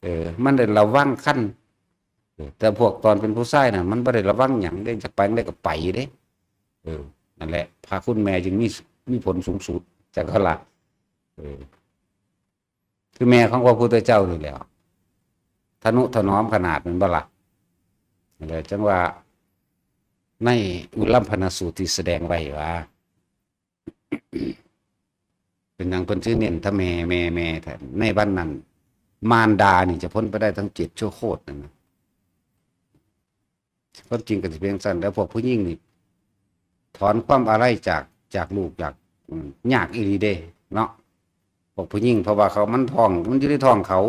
เออ มันได้ระวังครรภ์ เออ แต่พวกตอนเป็นผู้ชายน่ะ มันบ่ได้ระวังหยังเด้ จักไปจั่งใดก็ไปเด้ เออ นั่นแหละ พระคุณแม่จึงมี มีผลสูงสุด จักหั้นล่ะ เออ คือแม่ของพระพุทธเจ้านี่แหละ ทะนุถนอมขนาดนั้นบ่ล่ะ นั่นแหละ จั่งว่า ในอุลัมพนสูตรที่แสดงไว้ว่า เป็นหยังเพิ่นชื่อเน้นถ้าแม่ แม่ แม่แท้ ในวันนั้น มารดานี่จะพ้นไปได้ทั้งเจ็ดชั่วโคตรนั่นนะ ความจริงก็สิเป็นจั่งซั้น แล้วพวกผู้หญิงนี่ ถอนความอาลัยจาก จากลูก จาก อืม ยากอีหลีเด้ เนาะ พวกผู้หญิง เพราะว่าเขา มันท้อง มันอยู่ในท้องเขา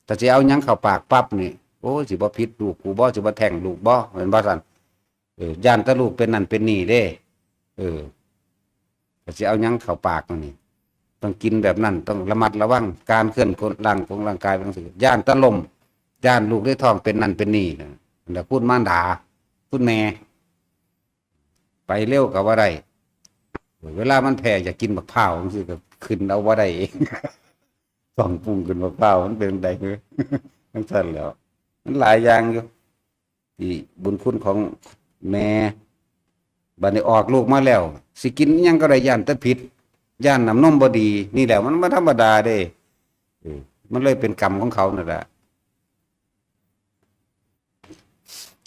ถ้าสิเอาหยังเข้าปากปั๊บนี่ โอ้ย สิบ่ผิดลูกกูบ่ สิบ่แท้งลูกบ่ แม่นบ่ซั่น เออ ย้านแต่ลูกเป็นนั่นเป็นนี่เด้ เออ ถ้าสิเอาหยังเข้าปากนี่ ต้องกินแบบนั้น ต้องระมัดระวัง การเคลื่อนร่างของร่างกายเป็นจั่งซี้ ย้านแต่ล้ม ย้านลูกในท้องเป็นนั่นเป็นนี่นะ นั่นแหละคุณมารดา คุณแม่ ไปเร็วก็บ่ได้ เวลามันแพ้อยากกินบักพร้าวจั่งซี้ก็ขึ้นเอาบ่ได้เอง ท้องปุ้งขึ้นบักพร้าว มันเป็นจั่งใด๋ จั่งซั้นแหล้ว มันหลายอย่างอยู่ ที่บุญคุณของแม่ บัดนี้ออกลูกมาแล้ว สิกินอิหยังก็ได้ ย้านแต่ผิด ย้านน้ำนมบ่ดี นี่แหละ มันบ่ธรรมดาเด้ เออ มันเลยเป็นกรรมของเขานั่นแหละ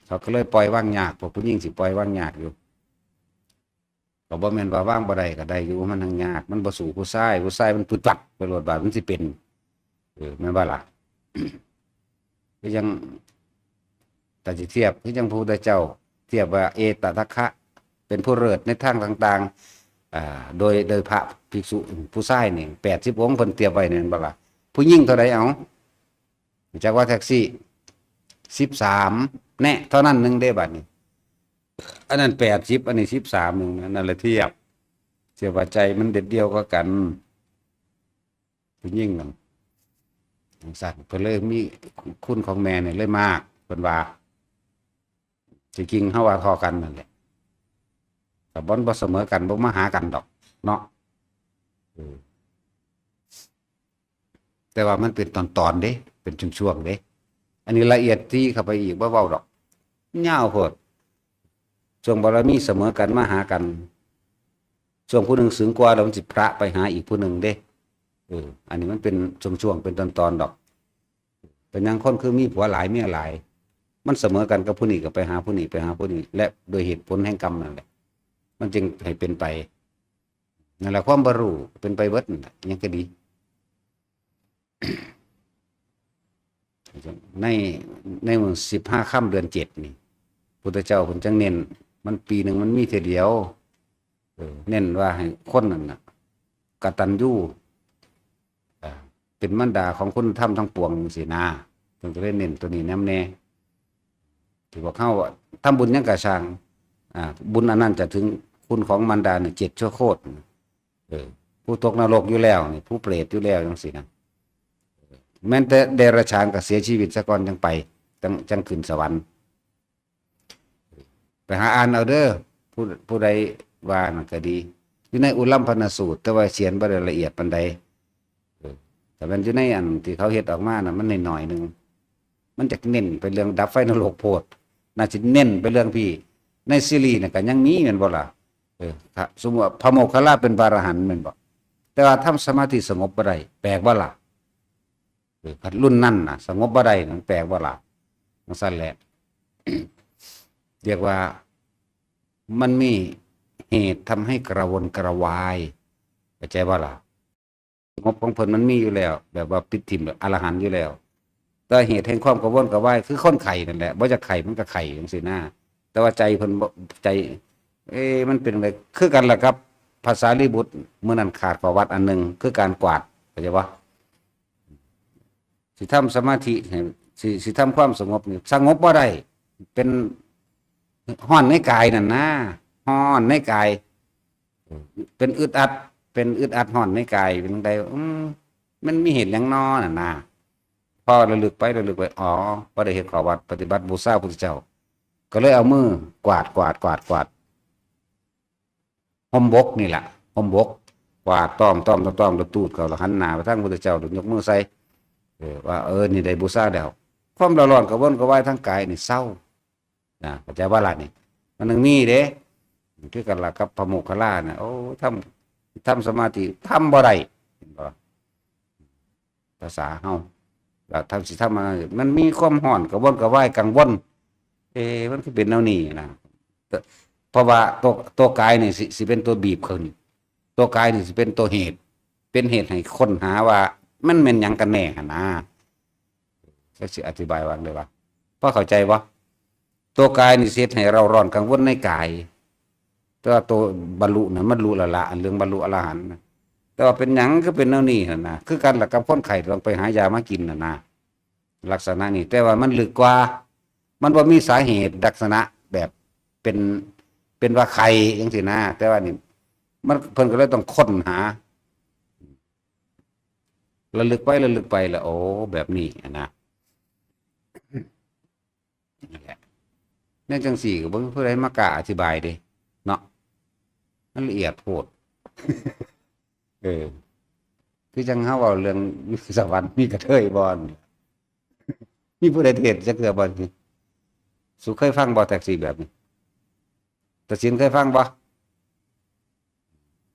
เขาก็เลยปล่อยวางยาก พวกผู้หญิงสิปล่อยวางยากอยู่ ก็บ่แม่นว่าวางบ่ได้ก็ได้อยู่ มันทั้งยาก มันบ่สู้ผู้ชาย ผู้ชายมันปึดปัดไปโลด บาดมันสิเป็น เออ แม่นบ่ล่ะ ก็ยัง แต่สิเทียบคือจั่งพระพุทธเจ้า เทียบว่าเอตทัคคะ เป็นผู้เลิศในทางต่างๆ อ่า โดย โดยพระภิกษุผู้ชายนี่ แปดสิบองค์เพิ่นเทียบไว้นี่ แม่นบ่ล่ะ ผู้หญิงเท่าใด เอา จักว่าแท็กซี่ สิบสาม แน่ เท่านั้นหนึ่งเด้ บัดนี้ อันนั้น แปดสิบ อันนี้ สิบสาม หนึ่งนะ นั่นแหละเทียบ เทียบว่าใจมันเด็ดเดี่ยวกว่ากัน ผู้หญิงนั่น จั่งซั่น เพิ่นเลยมีคุณของแม่นี่เลยมาก เพิ่นว่า ที่จริงเฮาว่าเท่ากันนั่นแหละ แต่บ่ บ่เสมอกัน บ่มาหากันดอก เนาะ เออ แต่ว่ามันเป็นตอนๆเด้ เป็นช่วงๆเด้ อันนี้ละเอียดถี่เข้าไปอีก บ่เว้าดอก ยาวโพด ช่วงบารมีเสมอกันมาหากัน ช่วงผู้หนึ่งสูงกว่าแล้วมันสิพระไปหาอีกผู้หนึ่งเด้ เออ อันนี้มันเป็นช่วงๆ เป็นตอนๆดอก เป็นหยังคนคือมีผัวหลายเมียหลาย มันเสมอกันกับผู้นี้ก็ไปหาผู้นี้ ไปหาผู้นี้ และโดยเหตุผลแห่งกรรมนั่นแหละ มันจึงให้เป็นไป นั่นแหละ ความบ่ฮู้เป็นไปเบิดนั่นแหละ ยังก็ดี ใน ในมื้อสิบห้าค่ำเดือนเจ็ดนี่ พุทธเจ้าเพิ่นจั่งเน้น มันปีหนึ่งมันมีเทื่อเดียว เออ เน้นว่าให้คนนั่นน่ะ กตัญญู อ่า เป็นมารดาของคุณธรรมทั้งปวงจั่งซี้นะ เพิ่นก็เลยเน้นตัวนี้นำแน่ ที่บอกเฮาว่าทำบุญหยังก็ซ่าง อ่า บุญอันนั้นจะถึงคุณของมารดาเนี่ย เจ็ดชั่วโคตร เออ ผู้ตกนรกอยู่แล้วนี่ ผู้เปรตอยู่แล้วจั่งซี้นะ แม้นแต่เดรัจฉานก็เสียชีวิตซะก่อนจั่งไป จั่ง จั่งขึ้นสวรรค์ ไปหาอ่านเอาเด้อ ผู้ ผู้ใดว่านั่นก็ดี อยู่ในอุลัมพนสูตร แต่ว่าเขียนบ่ได้ละเอียดปานใด เออ แต่มันอยู่ในอันที่เขาเฮ็ดออกมาน่ะ มันน้อยๆหนึ่ง มันจะเน้นไปเรื่องดับไฟนรกโพด น่าสิเน้นไปเรื่องพี่ ในซีรีส์น่ะก็ยังมีแม่นบ่ล่ะ เออ ถ้าสมมุติว่าพระโมคคัลลาเป็นพระอรหันต์แม่นบ่ แต่ว่าทำสมาธิสงบบ่ได้ แปลกบ่ล่ะ เออ คันรุ่นนั้นน่ะ สงบบ่ได้ มันแปลกบ่ล่ะ จั่งซั่นแหละ เรียกว่า มันมีเหตุทำให้กระวนกระวาย เข้าใจบ่ล่ะ สงบของเพิ่นมันมีอยู่แล้ว แบบว่าปิดทิ่มแบบอรหันต์อยู่แล้ว แต่เหตุแห่งความกระวนกระวายคือคนไข้นั่นแหละ บ่อยากไข้มันก็ไข้จั่งซี้นะ แต่ว่าใจเพิ่นบ่ ใจ เอ๊ะ มันเป็นอะไร คือกันล่ะครับ พระสารีบุตร มื้อนั้นขาดข้อวัดอันหนึ่ง คือการกวาด เข้าใจบ่ สิทำสมาธิให้ สิ สิทำความสงบนี่ สงบบ่ได้ เป็นฮ้อนในกายนั่นนะ ฮ้อนในกาย เป็นอึดอัด เป็นอึดอัดฮ้อนในกาย เป็นจั่งใด อืม มันมีเหตุหยังน้อน่ะนะ พอระลึกไประลึกไป อ๋อ บ่ได้เฮ็ดข้อวัด ปฏิบัติบูชาพุทธเจ้า ก็เลยเอามือกวาด กวาด กวาด กวาด ห่มบกนี่แหละ ห่มบก กวาด ต้อม ต้อม ต้อม ต้อม แล้วตูดเข้า แล้วหันหน้าไปทางพุทธเจ้า แล้วยกมือใส่ เออ ว่า เออ นี่ได้บูชาแล้ว ความร้อนกระวนกระวายทางกายนี่เซา นะ เข้าใจบ่ล่ะนี่ มันต้องมีเด้ คือกันล่ะกับพระโมคคัลลานะ โอ้ ทำ ทำสมาธิ ทำบ่ได้ เห็นบ่ ภาษาเฮา แล้วทำ สิทำอะไร มันมีความฮ้อน กระวนกระวาย กังวล เอ๊ะ มันคือเป็นแนวนี้นะ แต่ เพราะว่าตัว ตัวกายนี่สิ สิเป็นตัวบีบขึ้น ตัวกายนี่สิเป็นตัวเหตุ เป็นเหตุให้ค้นหาว่ามันแม่นหยังกันแน่หั่นนะ จักสิอธิบายว่าจั่งใดวะ พอเข้าใจบ่ ตัวกายนี่สิเฮ็ดให้เร้าร้อนกังวลในกาย แต่ว่าตัวบรรลุน่ะ มันรู้แล้วละ อันเรื่องบรรลุอรหันต์น่ะ แต่ว่าเป็นหยังคือเป็นแนวนี้หั่นนะ คือกันล่ะกับคนไข้ต้องไปหายามากินน่ะนะ ลักษณะนี้ แต่ว่ามันลึกกว่า มันบ่มีสาเหตุลักษณะแบบเป็น เป็นว่าไข้จั่งซี้นะ แต่ว่านี่ มัน เพิ่นก็เลยต้องค้นหา ระลึกไประลึกไปแล้ว โอ้ แบบนี้อะนะ นั่นแหละ แนวจั่งซี้ก็บ่มีผู้ใดมากล้าอธิบายเด้ เนาะ มันละเอียดโพด เออ คือจั่งเฮาเว้าเรื่องสวรรค์มีกระเทยบ่ มีผู้ใดเทศน์จักเทื่อบ่ สุเคยฟังบ่ แท็กซี่แบบนี้ ตาสินเคยฟังบ่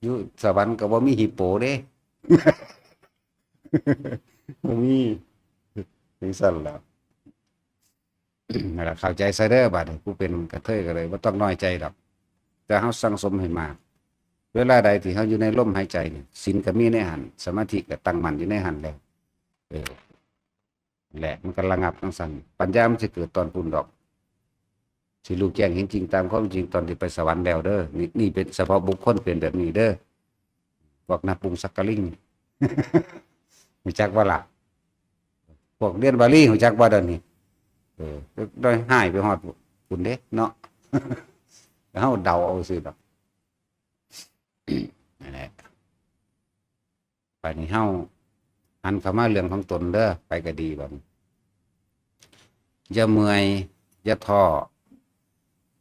อยู่สวรรค์ก็บ่มีฮิปโปเด้ บ่มี จั่งซั่นล่ะ นั่นล่ะ เข้าใจซะเด้อ บัดนี้ผู้เป็นกระเทยก็เลยบ่ต้องน้อยใจดอก แต่เฮาสั่งสมให้มาก เวลาใดที่เฮาอยู่ในลมหายใจนี่ ศีลก็มีในหั้น สมาธิก็ตั้งมั่นอยู่ในหั้นแล้ว เออ แหละ มันก็ระงับจั่งซั้น ปัญญามันสิเกิดตอนพู้นดอก สิรู้แจ้งเห็นจริงตามความจริงตอนที่ไปสวรรค์แล้วเด้อ นี่ นี่เป็นเฉพาะบุคคลเป็นแบบนี้เด้อ พวกนักปรุงสักกะลิง รู้จักบ่ล่ะ พวกเรียนบาลีรู้จักบ่เดี๋ยวนี้ เออ ได้หายไปฮอดพู้นเด้เนาะ เฮาเดาเอาซื่อดอก นั่นแหละ บัดนี้เฮาหันเข้ามาเรื่องของตนเด้อ ไปก็ดีบัดนี้ อย่าเมื่อย อย่าท้อ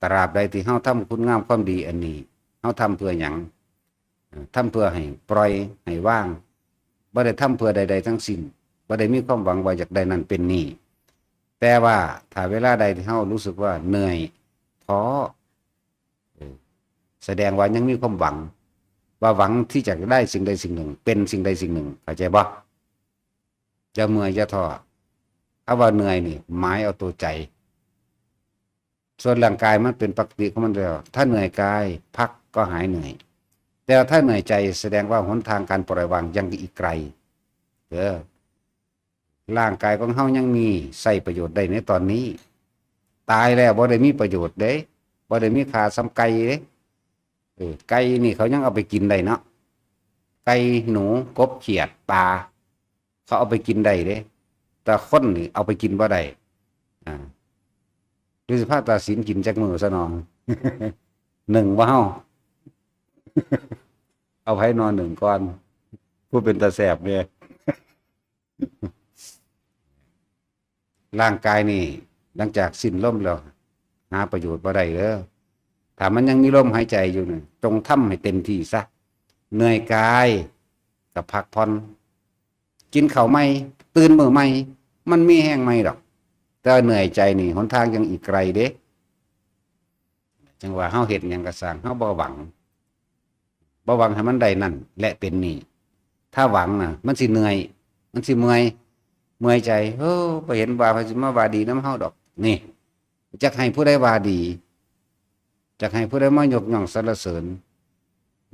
ตราบใดที่เฮาทำคุณงามความดีอันนี้ เฮาทำเพื่อหยัง เอ่อ ทำเพื่อให้ปล่อย ให้วาง บ่ได้ทำเพื่อใดๆทั้งสิ้น บ่ได้มีความหวังว่าอยากได้นั่นเป็นนี่ แต่ว่าถ้าเวลาใดที่เฮารู้สึกว่าเหนื่อย ท้อ เออ แสดงว่ายังมีความหวัง ว่าหวังที่จะได้สิ่งใดสิ่งหนึ่ง เป็นสิ่งใดสิ่งหนึ่ง เข้าใจบ่ อย่าเมื่อยอย่าท้อ ถ้าว่าเหนื่อยนี่ หมายเอาตัวใจ ส่วนร่างกายมันเป็นปกติของมันแล้ว ถ้าเหนื่อยกาย พักก็หายเหนื่อย แต่ถ้าเหนื่อยใจแสดงว่าหนทางการปล่อยวางยังอีกไกล เออ ร่างกายของเฮายังมีใช้ประโยชน์ได้ในตอนนี้ ตายแล้วบ่ได้มีประโยชน์เด้ บ่ได้มีค่าส่ำไก่เด้ เออ ไก่นี่เขายังเอาไปกินได้เนาะ ไก่ หนู กบ เขียด ปลา เขาเอาไปกินได้เด้ แต่คนนี่เอาไปกินบ่ได้ อ่า หรือสิพาตาสินกินจักมื้อซะน้อง หนึ่งบ่เฮา เอาไผนอนหนึ่งก่อน ผู้เป็นตาแสบเนี่ย ร่างกายนี่ หลังจากสิ้นลมแล้ว หาประโยชน์บ่ได้เด้อ ถ้ามันยังมีลมหายใจอยู่นี่ จงทำให้เต็มที่ซะ เหนื่อยกายก็พักผ่อน กินข้าวใหม่ ตื่นมื้อใหม่ มันมีแฮงใหม่ดอก แต่เหนื่อยใจนี่ หนทางยังอีกไกลเด้ จั่งว่าเฮาเฮ็ดหยังก็ซ่าง เฮาบ่หวัง บ่หวังให้มันได้นั่น และเป็นนี่ ถ้าหวังน่ะ มันสิเหนื่อย มันสิเมื่อย เมื่อยใจ เฮ้อ บ่เห็นว่าไผสิมาว่าดีนำเฮาดอก นี่ จักให้ผู้ใดว่าดี จักให้ผู้ใดมายกย่องสรรเสริญ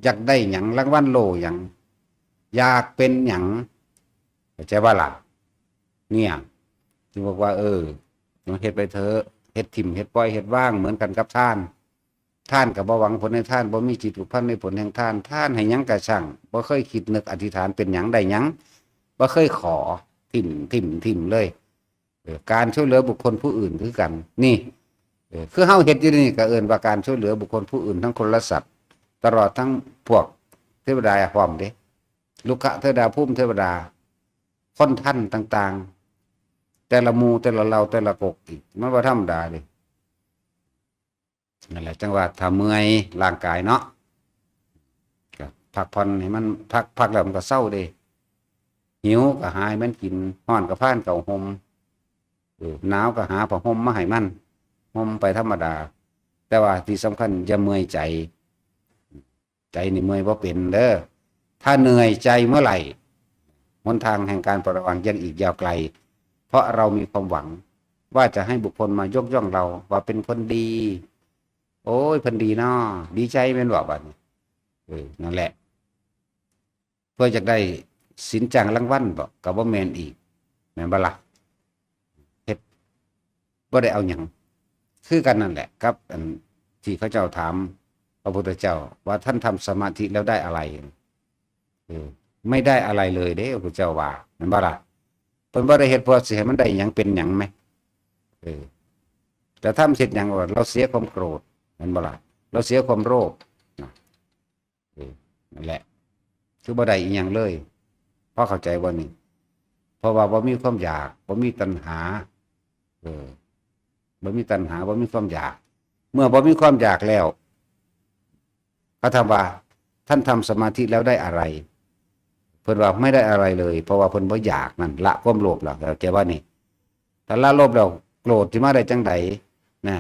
อยากได้หยัง รางวัลโล่หยัง อยากเป็นหยัง เข้าใจบ่ล่ะ เนี่ย จึงบอกว่า เออ เฮ็ดไปเถอะ เฮ็ดถิ่ม เฮ็ดปล่อย เฮ็ดวาง เหมือนกันกับทาน ทานก็บ่หวังผลในทาน บ่มีจิตผูกพันในผลแห่งทาน ทานให้หยังก็ซ่าง บ่เคยคิดนึกอธิษฐานเป็นหยังได้หยัง บ่เคยขอ ถิ่ม ถิ่ม ถิ่มเลย เออ การช่วยเหลือบุคคลผู้อื่นคือกัน นี่ เออ คือเฮาเฮ็ดอยู่นี่ก็เอิ้นว่าการช่วยเหลือบุคคลผู้อื่น ทั้งคนและสัตว์ ตลอดทั้งพวกเทวดาพร้อมเด้ รุกขเทวดา ภูมิเทวดา คนทันต่างๆ แต่ละหมู่ แต่ละเหล่า แต่ละก๊กอีก มันบ่ธรรมดาเด้ นั่นแหละ จั่งว่าถ้าเมื่อยร่างกายเนาะ ก็พักผ่อนให้มัน พัก พักแล้วมันก็เซาเด้ หิวก็หาให้มันกิน ร้อนก็พากันเข้าห่ม เออ หนาวก็หาผ้าห่มมาให้มัน ห่มไปธรรมดา แต่ว่าที่สำคัญอย่าเมื่อยใจ ใจนี่เมื่อยบ่เป็นเด้อ ถ้าเหนื่อยใจเมื่อไหร่ หนทางแห่งการปล่อยวางยังอีกยาวไกล เพราะเรามีความหวังว่าจะให้บุคคลมายกย่องเราว่าเป็นคนดี โอ้ย เพิ่นดีเนาะ ดีใจแม่นบ่บัดนี้ เออ นั่นแหละ เพื่ออยากได้สินจ้างรางวัลบ่ ก็บ่แม่นอีก แม่นบ่ล่ะ เฮ็ดบ่ได้เอาหยัง คือกันนั่นแหละ กับอันที่เขาเจ้าถามพระพุทธเจ้าว่า ท่านทำสมาธิแล้วได้อะไร เออ ไม่ได้อะไรเลยเด้ พระพุทธเจ้าว่า แม่นบ่ล่ะ เพิ่นบ่ได้เฮ็ดเพื่อสิให้มันได้หยังเป็นหยังแหม เออ แต่ทำเฮ็ดหยังว่า เราเสียความโกรธ แม่นบ่ล่ะ เราเสียความโลภนะ เออ นั่นแหละ คือบ่ได้อีหยังเลย พอเข้าใจบ่นี่ เพราะว่าบ่มีความอยาก บ่มีตัณหา เออ บ่มีตัณหา บ่มีความอยาก เมื่อบ่มีความอยากแล้ว เขาถามว่า ท่านทำสมาธิแล้วได้อะไร เพิ่นว่าไม่ได้อะไรเลย เพราะว่าเพิ่นบ่อยากนั่น ละความโลภแล้ว เข้าใจบ่นี่ ถ้าละโลภแล้ว โกรธสิมาได้จั่งใดนะ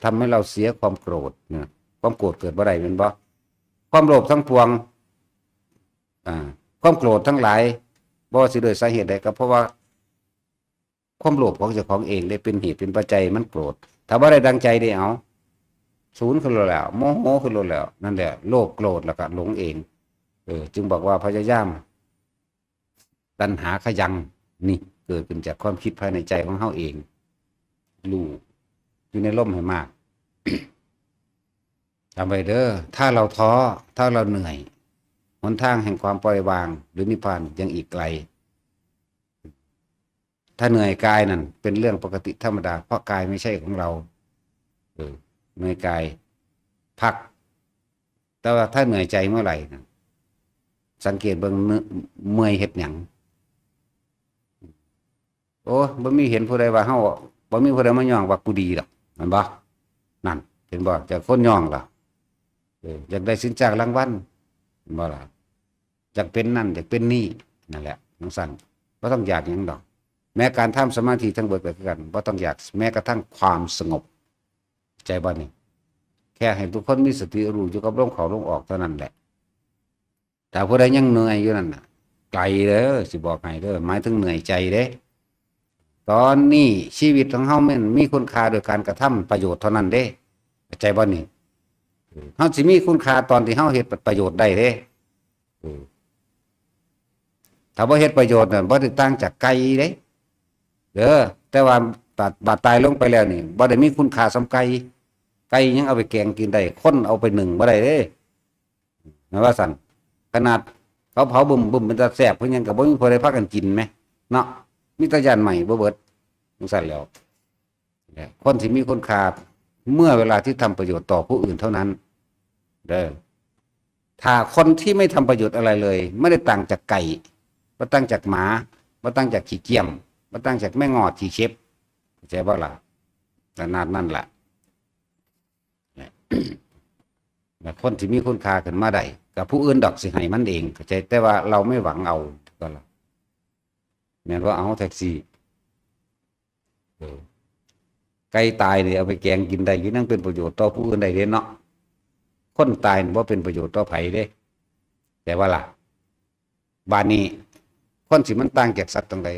ทำให้เราเสียความโกรธนะ ความโกรธเกิดบ่ได้แม่นบ่ ความโลภทั้งปวง อ่า ความโกรธทั้งหลาย บ่ว่าสิด้วยสาเหตุใด ก็เพราะว่า ความโลภของเจ้าของเองได้เป็นเหตุเป็นปัจจัยมันโกรธ ถ้าบ่ได้ดังใจได้เอา ศูนย์ขึ้นแล้ว โมโหขึ้นแล้ว นั่นแหละ โลภ โกรธ แล้วก็หลงเอง เออ จึงบอกว่าพยายาม ตัณหาขยัง นี่ เกิดขึ้นจากความคิดภายในใจของเฮาเอง รู้ อยู่ในลมให้มาก จำไว้เด้อ ถ้าเราท้อ ถ้าเราเหนื่อย หนทางแห่งความปล่อยวาง หรือนิพพานยังอีกไกล ถ้าเหนื่อยกายนั่นเป็นเรื่องปกติธรรมดา เพราะกายไม่ใช่ของเรา เออ เหนื่อยกาย พัก แต่ว่าถ้าเหนื่อยใจเมื่อไหร่นะ สังเกตเบิ่งเมื่อ-, เมื่อยเฮ็ดหยัง โอ้ บ่มีเห็นผู้ใดว่าเฮา บ่มีผู้ใดมาย่องว่ากูดีดอก แม่นบ่ นั่น เห็นบ่ จากคนย่องล่ะ เออ อยากได้สินจ้างรางวัล แม่นบ่ล่ะ อยากเป็นนั่น อยากเป็นนี่ นั่นแหละ จั่งซั้น บ่ต้องอยากหยังดอก แม้การทำสมาธิทั้งเบิดก็คือกัน บ่ต้องอยากแม้กระทั่งความสงบ ใจบ่นี่ แค่ให้ทุกคนมีสติรู้อยู่กับลมเข้าลมออกเท่านั้นแหละ ถ้าผู้ใดยังเหนื่อยอยู่นั่นน่ะ ไกลเด้อ สิบอกให้เด้อ หมายถึงเหนื่อยใจเด้ ตอนนี้ชีวิตของเฮามันมีคุณค่าโดยการกระทำประโยชน์เท่านั้นเด้ เข้าใจบ่นี่ เฮาสิมีคุณค่าตอนที่เฮาเฮ็ดประโยชน์ได้เด้ เออ ถ้าบ่เฮ็ดประโยชน์น่ะ บ่ได้ต่างจากไก่เด้ เด้อ แต่ว่าบาด บาดตายลงไปแล้วนี่ บ่ได้มีคุณค่าส่ำไก่ ไก่ยังเอาไปแกงกินได้ คนเอาไปนึ่งบ่ได้เด้ แม่นว่าซั่น ขนาดเขาเผาบึ้มๆ เป็นตาแซ่บคือหยัง ก็บ่มีผู้ใดพากันกินแหม เนาะ มีแต่ย้านไหม้บ่เบิด จั่งซั้นแหล้ว คนที่มีคุณค่าเมื่อเวลาที่ทำประโยชน์ต่อผู้อื่นเท่านั้น เด้อ ถ้าคนที่ไม่ทำประโยชน์อะไรเลย ไม่ได้ต่างจากไก่ บ่ต่างจากหมา บ่ต่างจากขี้เกียม บ่ต่างจากแมงงอดขี้เข็บ เข้าใจบ่ล่ะ ขนาดนั้นล่ะ และคนที่มีคุณค่าขึ้นมาได้ ก็ผู้อื่นดอกสิให้มันเอง เข้าใจ แต่ว่าเราไม่หวังเอา ก็ละ แม่นว่าเอาแท็กซี่ เออ ไก่ตายนี่เอาไปแกงกินได้อยู่ ยังเป็นประโยชน์ต่อผู้อื่นได้เด้เนาะ คนตายนี่บ่เป็นประโยชน์ต่อไผเด้ แต่ว่าล่ะ บาดนี้ คนสิมันต่างจากสัตว์ตรงใด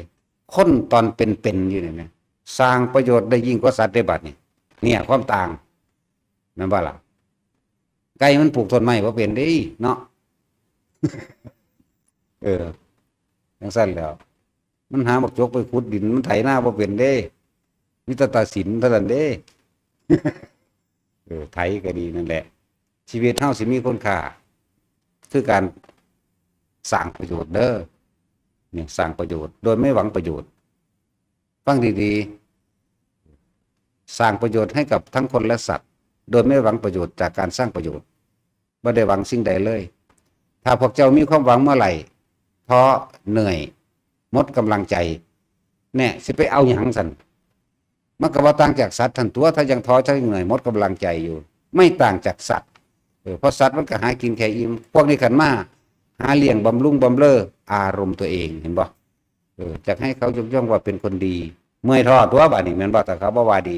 คนตอนเป็นๆ อยู่นี่นะ สร้างประโยชน์ได้ยิ่งกว่าสัตว์ได้บาดนี้ เนี่ยความต่าง แม่นบ่ล่ะ ไก่มันปลูกต้นไม้บ่เป็นเด้เนาะ เออ จั่งซั้นแหล้ว มันหาบักจกไปขุดดิน มันไถนาบ่เป็นเด้ มีแต่ตาสินเท่านั้นเด้ เออ ไถก็ดีนั่นแหละ ชีวิตเฮาสิมีคุณค่า คือการสร้างประโยชน์เด้อ เนี่ย สร้างประโยชน์ โดยไม่หวังประโยชน์ ฟังดีๆ สร้างประโยชน์ให้กับทั้งคนและสัตว์ โดยไม่หวังประโยชน์จากการสร้างประโยชน์ บ่ได้หวังสิ่งใดเลย ถ้าพวกเจ้ามีความหวังเมื่อไหร่ ท้อ เหนื่อย หมดกำลังใจ แน่ สิไปเอาหยังซั่น มันก็บ่ต่างจากสัตว์หั้นตั๊ว ถ้ายังท้อ ถ้ายังเหนื่อย หมดกำลังใจอยู่ ไม่ต่างจากสัตว์ เออ เพราะสัตว์มันก็หากินแค่อิ่ม พวกนี้คันมา หาเลี้ยงบำรุงบำเรออารมณ์ตัวเอง เห็นบ่ เออ จักให้เขายกย่องว่าเป็นคนดี เมื่อยท้อตั๊วบาดนี้ แม่นบ่ ถ้าเขาบ่ว่าดี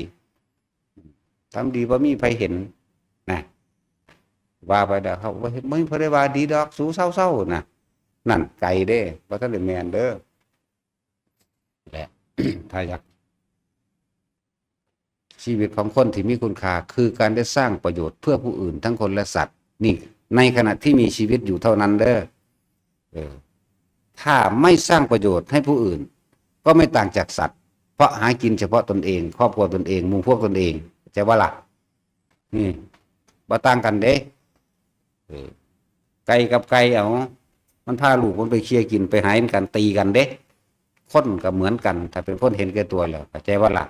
ทำดีบ่มีไผเห็น นะ ว่าไปแล้ว เขาบ่เห็น บ่มีไผได้ว่าดีดอก สูเซาๆ นะ นั่นไกลเด้ บ่ทันได้แม่นเด้อ และ ถ้าอยาก ชีวิตของคนที่มีคุณค่า คือการได้สร้างประโยชน์เพื่อผู้อื่นทั้งคนและสัตว์ นี่ ในขณะที่มีชีวิตอยู่เท่านั้นเด้อ เออ ถ้าไม่สร้างประโยชน์ให้ผู้อื่น ก็ไม่ต่างจากสัตว์ เพราะหากินเฉพาะตนเอง ครอบครัวตนเอง หมู่พวกตนเอง เข้าใจบ่ล่ะ นี่ บ่ต่างกันเด้ เออ ไก่กับไก่ เอา มันพาลูกมันไปเคลียร์กิน ไปหากินกัน ตีกันเด้ คนก็เหมือนกัน ถ้าเป็นคนเห็นแก่ตัวแล้ว เข้าใจบ่ล่ะ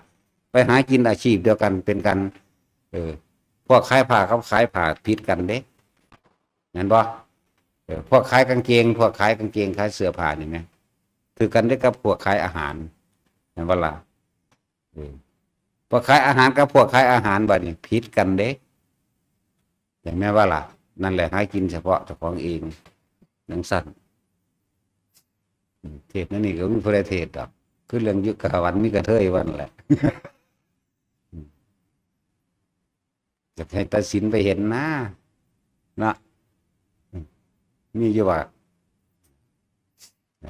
ไปหากินอาชีพเดียวกัน เป็นกัน เออ พวกขายผ้ากับขายผ้าผิดกันเด้ แม่นบ่ เออ พวกขายกางเกง พวกขายกางเกง ขายเสื้อผ้านี่แหม ถือกันเด้กับพวกขายอาหาร แม่นบ่ล่ะ เออ พวกขายอาหารกับพวกขายอาหารบัดนี้ผิดกันเด้ จั่งแม่นบ่ล่ะ นั่นแหละ หากินเฉพาะเจ้าของเอง จั่งซั้น อืม เทศน์แนวนี้ก็บ่มีผู้ใดเทศน์ดอก คือเรื่องอยู่สวรรค์มีกระเทยว่านั่นแหละ อยากให้ตัดสินไปเห็นนะ เนาะ มีอยู่ว่า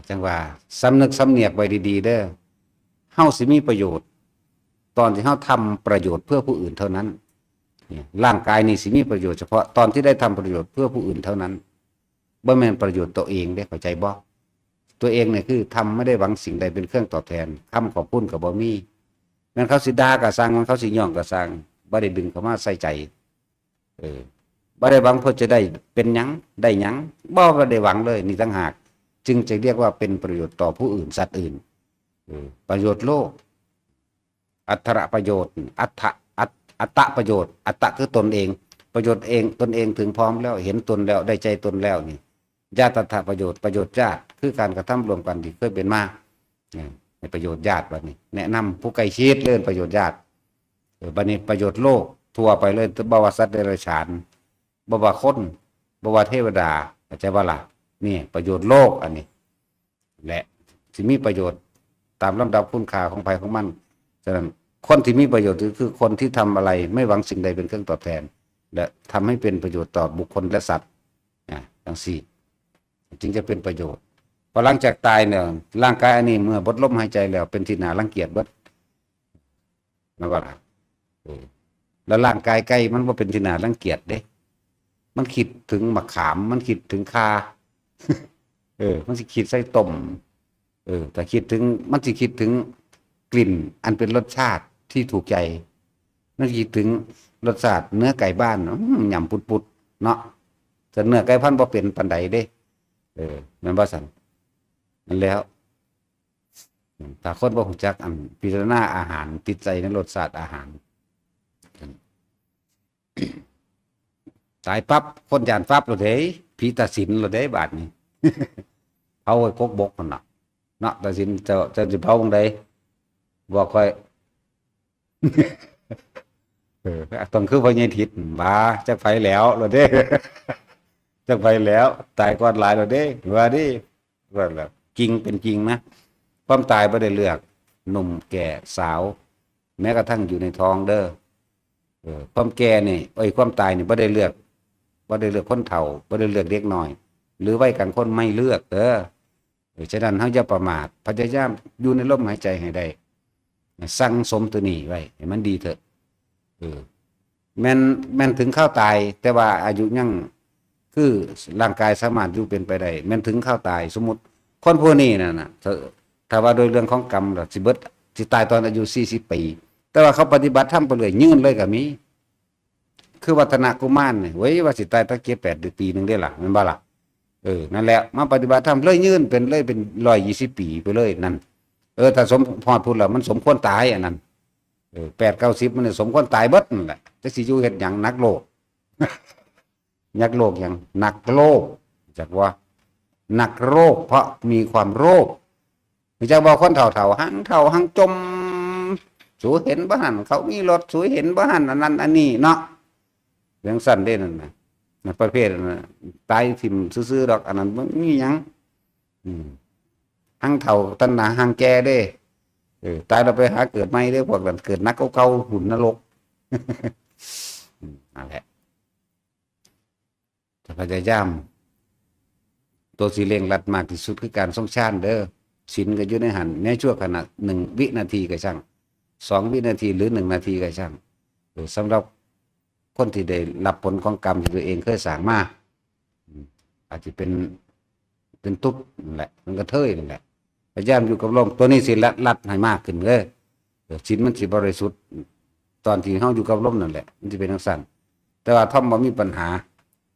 จั่งว่า สำนึกสำเนียกไว้ดีๆ เด้อ เฮาสิมีประโยชน์ ตอนที่เฮาทำประโยชน์เพื่อผู้อื่นเท่านั้น เนี่ย ร่างกายนี่สิมีประโยชน์เฉพาะตอนที่ได้ทำประโยชน์เพื่อผู้อื่นเท่านั้น บ่แม่นประโยชน์ตัวเองเด้ เข้าใจบ่ ตัวเองเนี่ยคือทำไม่ได้หวังสิ่งใดเป็นเครื่องตอบแทน คำขอบคุณก็บ่มี แม่นเขาสิด่าก็ซ่าง แม่นเขาสิย้องก็ซ่าง บ่ได้ดึงเข้ามาใส่ใจ เออ บ่ได้หวังเพื่อจะได้เป็นหยัง ได้หยัง บ่ได้หวังเลย นี่ต่างหาก จึงจะเรียกว่าเป็นประโยชน์ต่อผู้อื่น สัตว์อื่น เออ ประโยชน์โลก อัตตประโยชน์ อัตตะ อัต อัตตประโยชน์ อัตตะคือตนเอง ประโยชน์เอง ตนเองถึงพร้อมแล้ว เห็นตนแล้ว ได้ใจตนแล้วนี่ ญาตัตตประโยชน์ ประโยชน์ญาติ คือการกระทำร่วมกันที่เคยเป็นมา เนี่ย ให้ประโยชน์ญาติบัดนี้ แนะนำผู้ใกล้ชิดเรื่องประโยชน์ญาติ เออ บัดนี้ประโยชน์โลกทั่วไปเลย บ่ว่าสัตว์เดรัจฉาน บ่ว่าคน บ่ว่าเทวดา เข้าใจบ่ล่ะ นี่ประโยชน์โลกอันนี้ และสิมีประโยชน์ตามลำดับคุณค่าของไผของมัน ฉะนั้นคนที่มีประโยชน์ก็คือคนที่ทำอะไรไม่หวังสิ่งใดเป็นเครื่องตอบแทน และทำให้เป็นประโยชน์ต่อบุคคลและสัตว์ อ่ะ จังซี่ จึงจะเป็นประโยชน์ พอหลังจากตายเนี่ย ร่างกายอันนี้เมื่อหมดลมหายใจแล้วเป็นที่น่ารังเกียจเบิด แม่นบ่ล่ะ เออ แล้วร่างกายไก่มันบ่เป็นที่น่ารังเกียจเด้ มันคิดถึงมะขาม มันคิดถึงข่า เออ มันสิคิดใส่ต้ม เออ แต่คิดถึง มันสิคิดถึงกลิ่นอันเป็นรสชาติที่ถูกใจ มันคิดถึงรสชาติเนื้อไก่บ้าน อืม หย่ำปุดๆ เนาะ แต่เนื้อไก่พันธุ์บ่เป็นปานใดเด้ เออ แม่นบ่ซั่น นั่นแล้ว ถ้าคนบ่รู้จักอันพิจารณาอาหาร ติดใจในรสชาติอาหาร ตายปั๊บ คนย้านปั๊บโลดเด้ ผีตัดสินโลดเด้ บาดนี้ เผาไว้กกบกนั่นน่ะ เนาะ ตัดสิน เจ้า เจ้าสิเผาหม่องใด บอกข้อย เออ ต้องคือพ่อใหญ่ทิศ ว่า จักไผแล้วโลดเด้ จักไผแล้ว ตายก่อนหลายโลดเด้ ว่าเด้ ว่าแล้ว จริงเป็นจริงนะ ความตายบ่ได้เลือก หนุ่มแก่สาว แม้กระทั่งอยู่ในท้องเด้อ เออ ความแก่นี่ เอ้ย ความตายนี่บ่ได้เลือก บ่ได้เลือกคนเฒ่า บ่ได้เลือกเด็กน้อย หรือวัยกลางคน ไม่เลือกเด้อ เออ ฉะนั้นเฮาอย่าประมาท พยายามอยู่ในลมหายใจให้ได้ สั่งสมตัวนี้ไว้ให้มันดีเถอะ เออ แม่น แม่นถึงคราวตาย แต่ว่าอายุยัง คือร่างกายสามารถอยู่เป็นไปได้ แม่นถึงคราวตาย สมมุติคนผู้นี้นั่นน่ะ ถ้า ถ้าว่าโดยเรื่องของกรรมล่ะ สิเบิด สิตายตอนอายุสี่สิบปี แต่ว่าเขาปฏิบัติธรรมไปเรื่อย ยืนเลยก็มี คือวัฒนกุมารนี่ เว้ย ว่าสิตายตั้งเจ็ดแปดเดือน ปีหนึ่งเด้ล่ะ แม่นบ่ล่ะ เออ นั่นแหละ มาปฏิบัติธรรมเลยยืนเป็น เลยเป็นร้อยยี่สิบปีไปเลยนั่น เออ ถ้าสม ฮอดพุ้นแล้ว มันสมควรตายอันนั้น เออ แปดเก้าสิบ มันน่ะสมควรตายเบิดนั่นแหละ จักสิอยู่เฮ็ดหยัง นักโลก นักโลกหยัง นักโลภ จักว่า นักโลภ เพราะมีความโลภ รู้จักบ่ คนเฒ่าๆ หั้งเฒ่าหั้งจ่ม สูเห็นบ่หั้น เขามีรถ สูเห็นบ่หั้น อันนั้นอันนี้เนาะ จั่งซั้นเด้นั่นน่ะ นั่นประเภทนั้นน่ะ ตายถิ่มซื่อๆดอก อันนั้นบ่มีหยัง อืม หั้งเฒ่าตัณหาหั้งแก่เด้ เออ ตายแล้วไปหาเกิดใหม่เด้ พวกนั้นเกิดหนักกว่าเก่า พุ้นนรก อืม นั่นแหละ จะพยายาม ตัวสิเร่งรัดมากที่สุดคือการทรงฌานเด้อ ศีลก็อยู่ในหั้น ในชั่วขณะหนึ่งวินาทีก็ช่าง สองวินาทีหรือหนึ่งนาทีก็ช่าง เออ สำหรับคนที่ได้รับผลของกรรมที่ตัวเองเคยสร้างมา อืม อาจจะเป็น เป็นตุ๊ดนั่นแหละ มันกระเทยนั่นแหละ พยายามอยู่กับลม ตัวนี้สิรัด รัดให้มากขึ้นเด้อ เออ ศีลมันสิบริสุทธิ์ ตอนที่เฮาอยู่กับลมนั่นแหละ มันสิเป็นจั่งซั้น แต่ว่าทำบ่มีปัญหา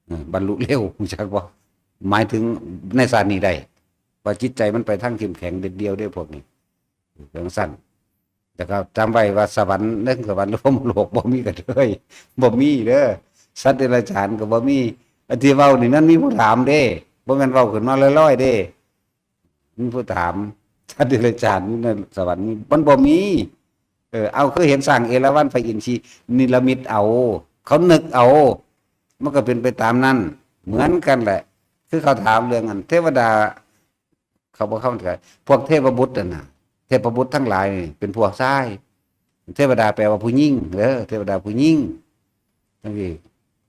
เออ บรรลุเร็ว รู้จักบ่ หมายถึงในชาตินี้ได้ ว่าจิตใจมันไปทางเข้มแข็งเด็ดเดี่ยวเด้อพวกนี้ จั่งซั้น แต่ก็จำไว้ว่าสวรรค์ เรื่องสวรรค์หรือพรหมโลกบ่มีกระเทย บ่มีเด้อ สัตว์เดรัจฉานก็บ่มี อันที่เว้านี่มันมีผู้ถามเด้ บ่แม่นเว้าขึ้นมาลอยๆเด้ มีผู้ถาม สัตว์เดรัจฉานอยู่ในสวรรค์นี่ มันบ่มี เออ เอา คือเห็นช้างเอราวัณ พระอินทร์สินิรมิตเอา เขานึกเอา มันก็เป็นไปตามนั้น เหมือนกันแหละ คือเขาถามเรื่องอันเทวดา เขาบ่เข้าใจ พวกเทพบุตรนั่นน่ะ เทพบุตรทั้งหลายนี่เป็นพวกชาย เทวดาแปลว่าผู้หญิง เออ เทวดาผู้หญิง จั่งซี้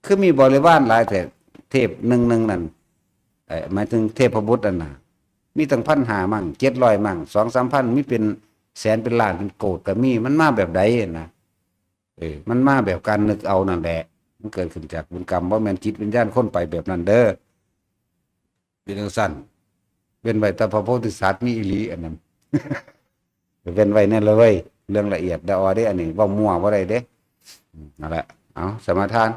คือมีบริวารหลายแท้ เทพหนึ่งหนึ่งนั่น เอ่อ หมายถึงเทพบุตรนั่นน่ะ มีตั้งพันห้ามั่ง เจ็ดร้อยมั่ง สองสามพัน มีเป็นแสนเป็นล้านเป็นโกดก็มี มันมาแบบใดนะ เออ มันมาแบบการนึกเอานั่นแหละ มันเกิดขึ้นจากบุญกรรม บ่แม่นจิตวิญญาณคนไปแบบนั้นเด้อ เป็นจั่งซั่น เว้นไว้แต่พระโพธิสัตว์มีอีหลีอันนั้น เว้นไว้แน่เลยเว้ย เรื่องละเอียดดอเด้ อันนี้เว้ามั่วบ่ได้เด้ อืม นั่นแหละ เอา สมาทาน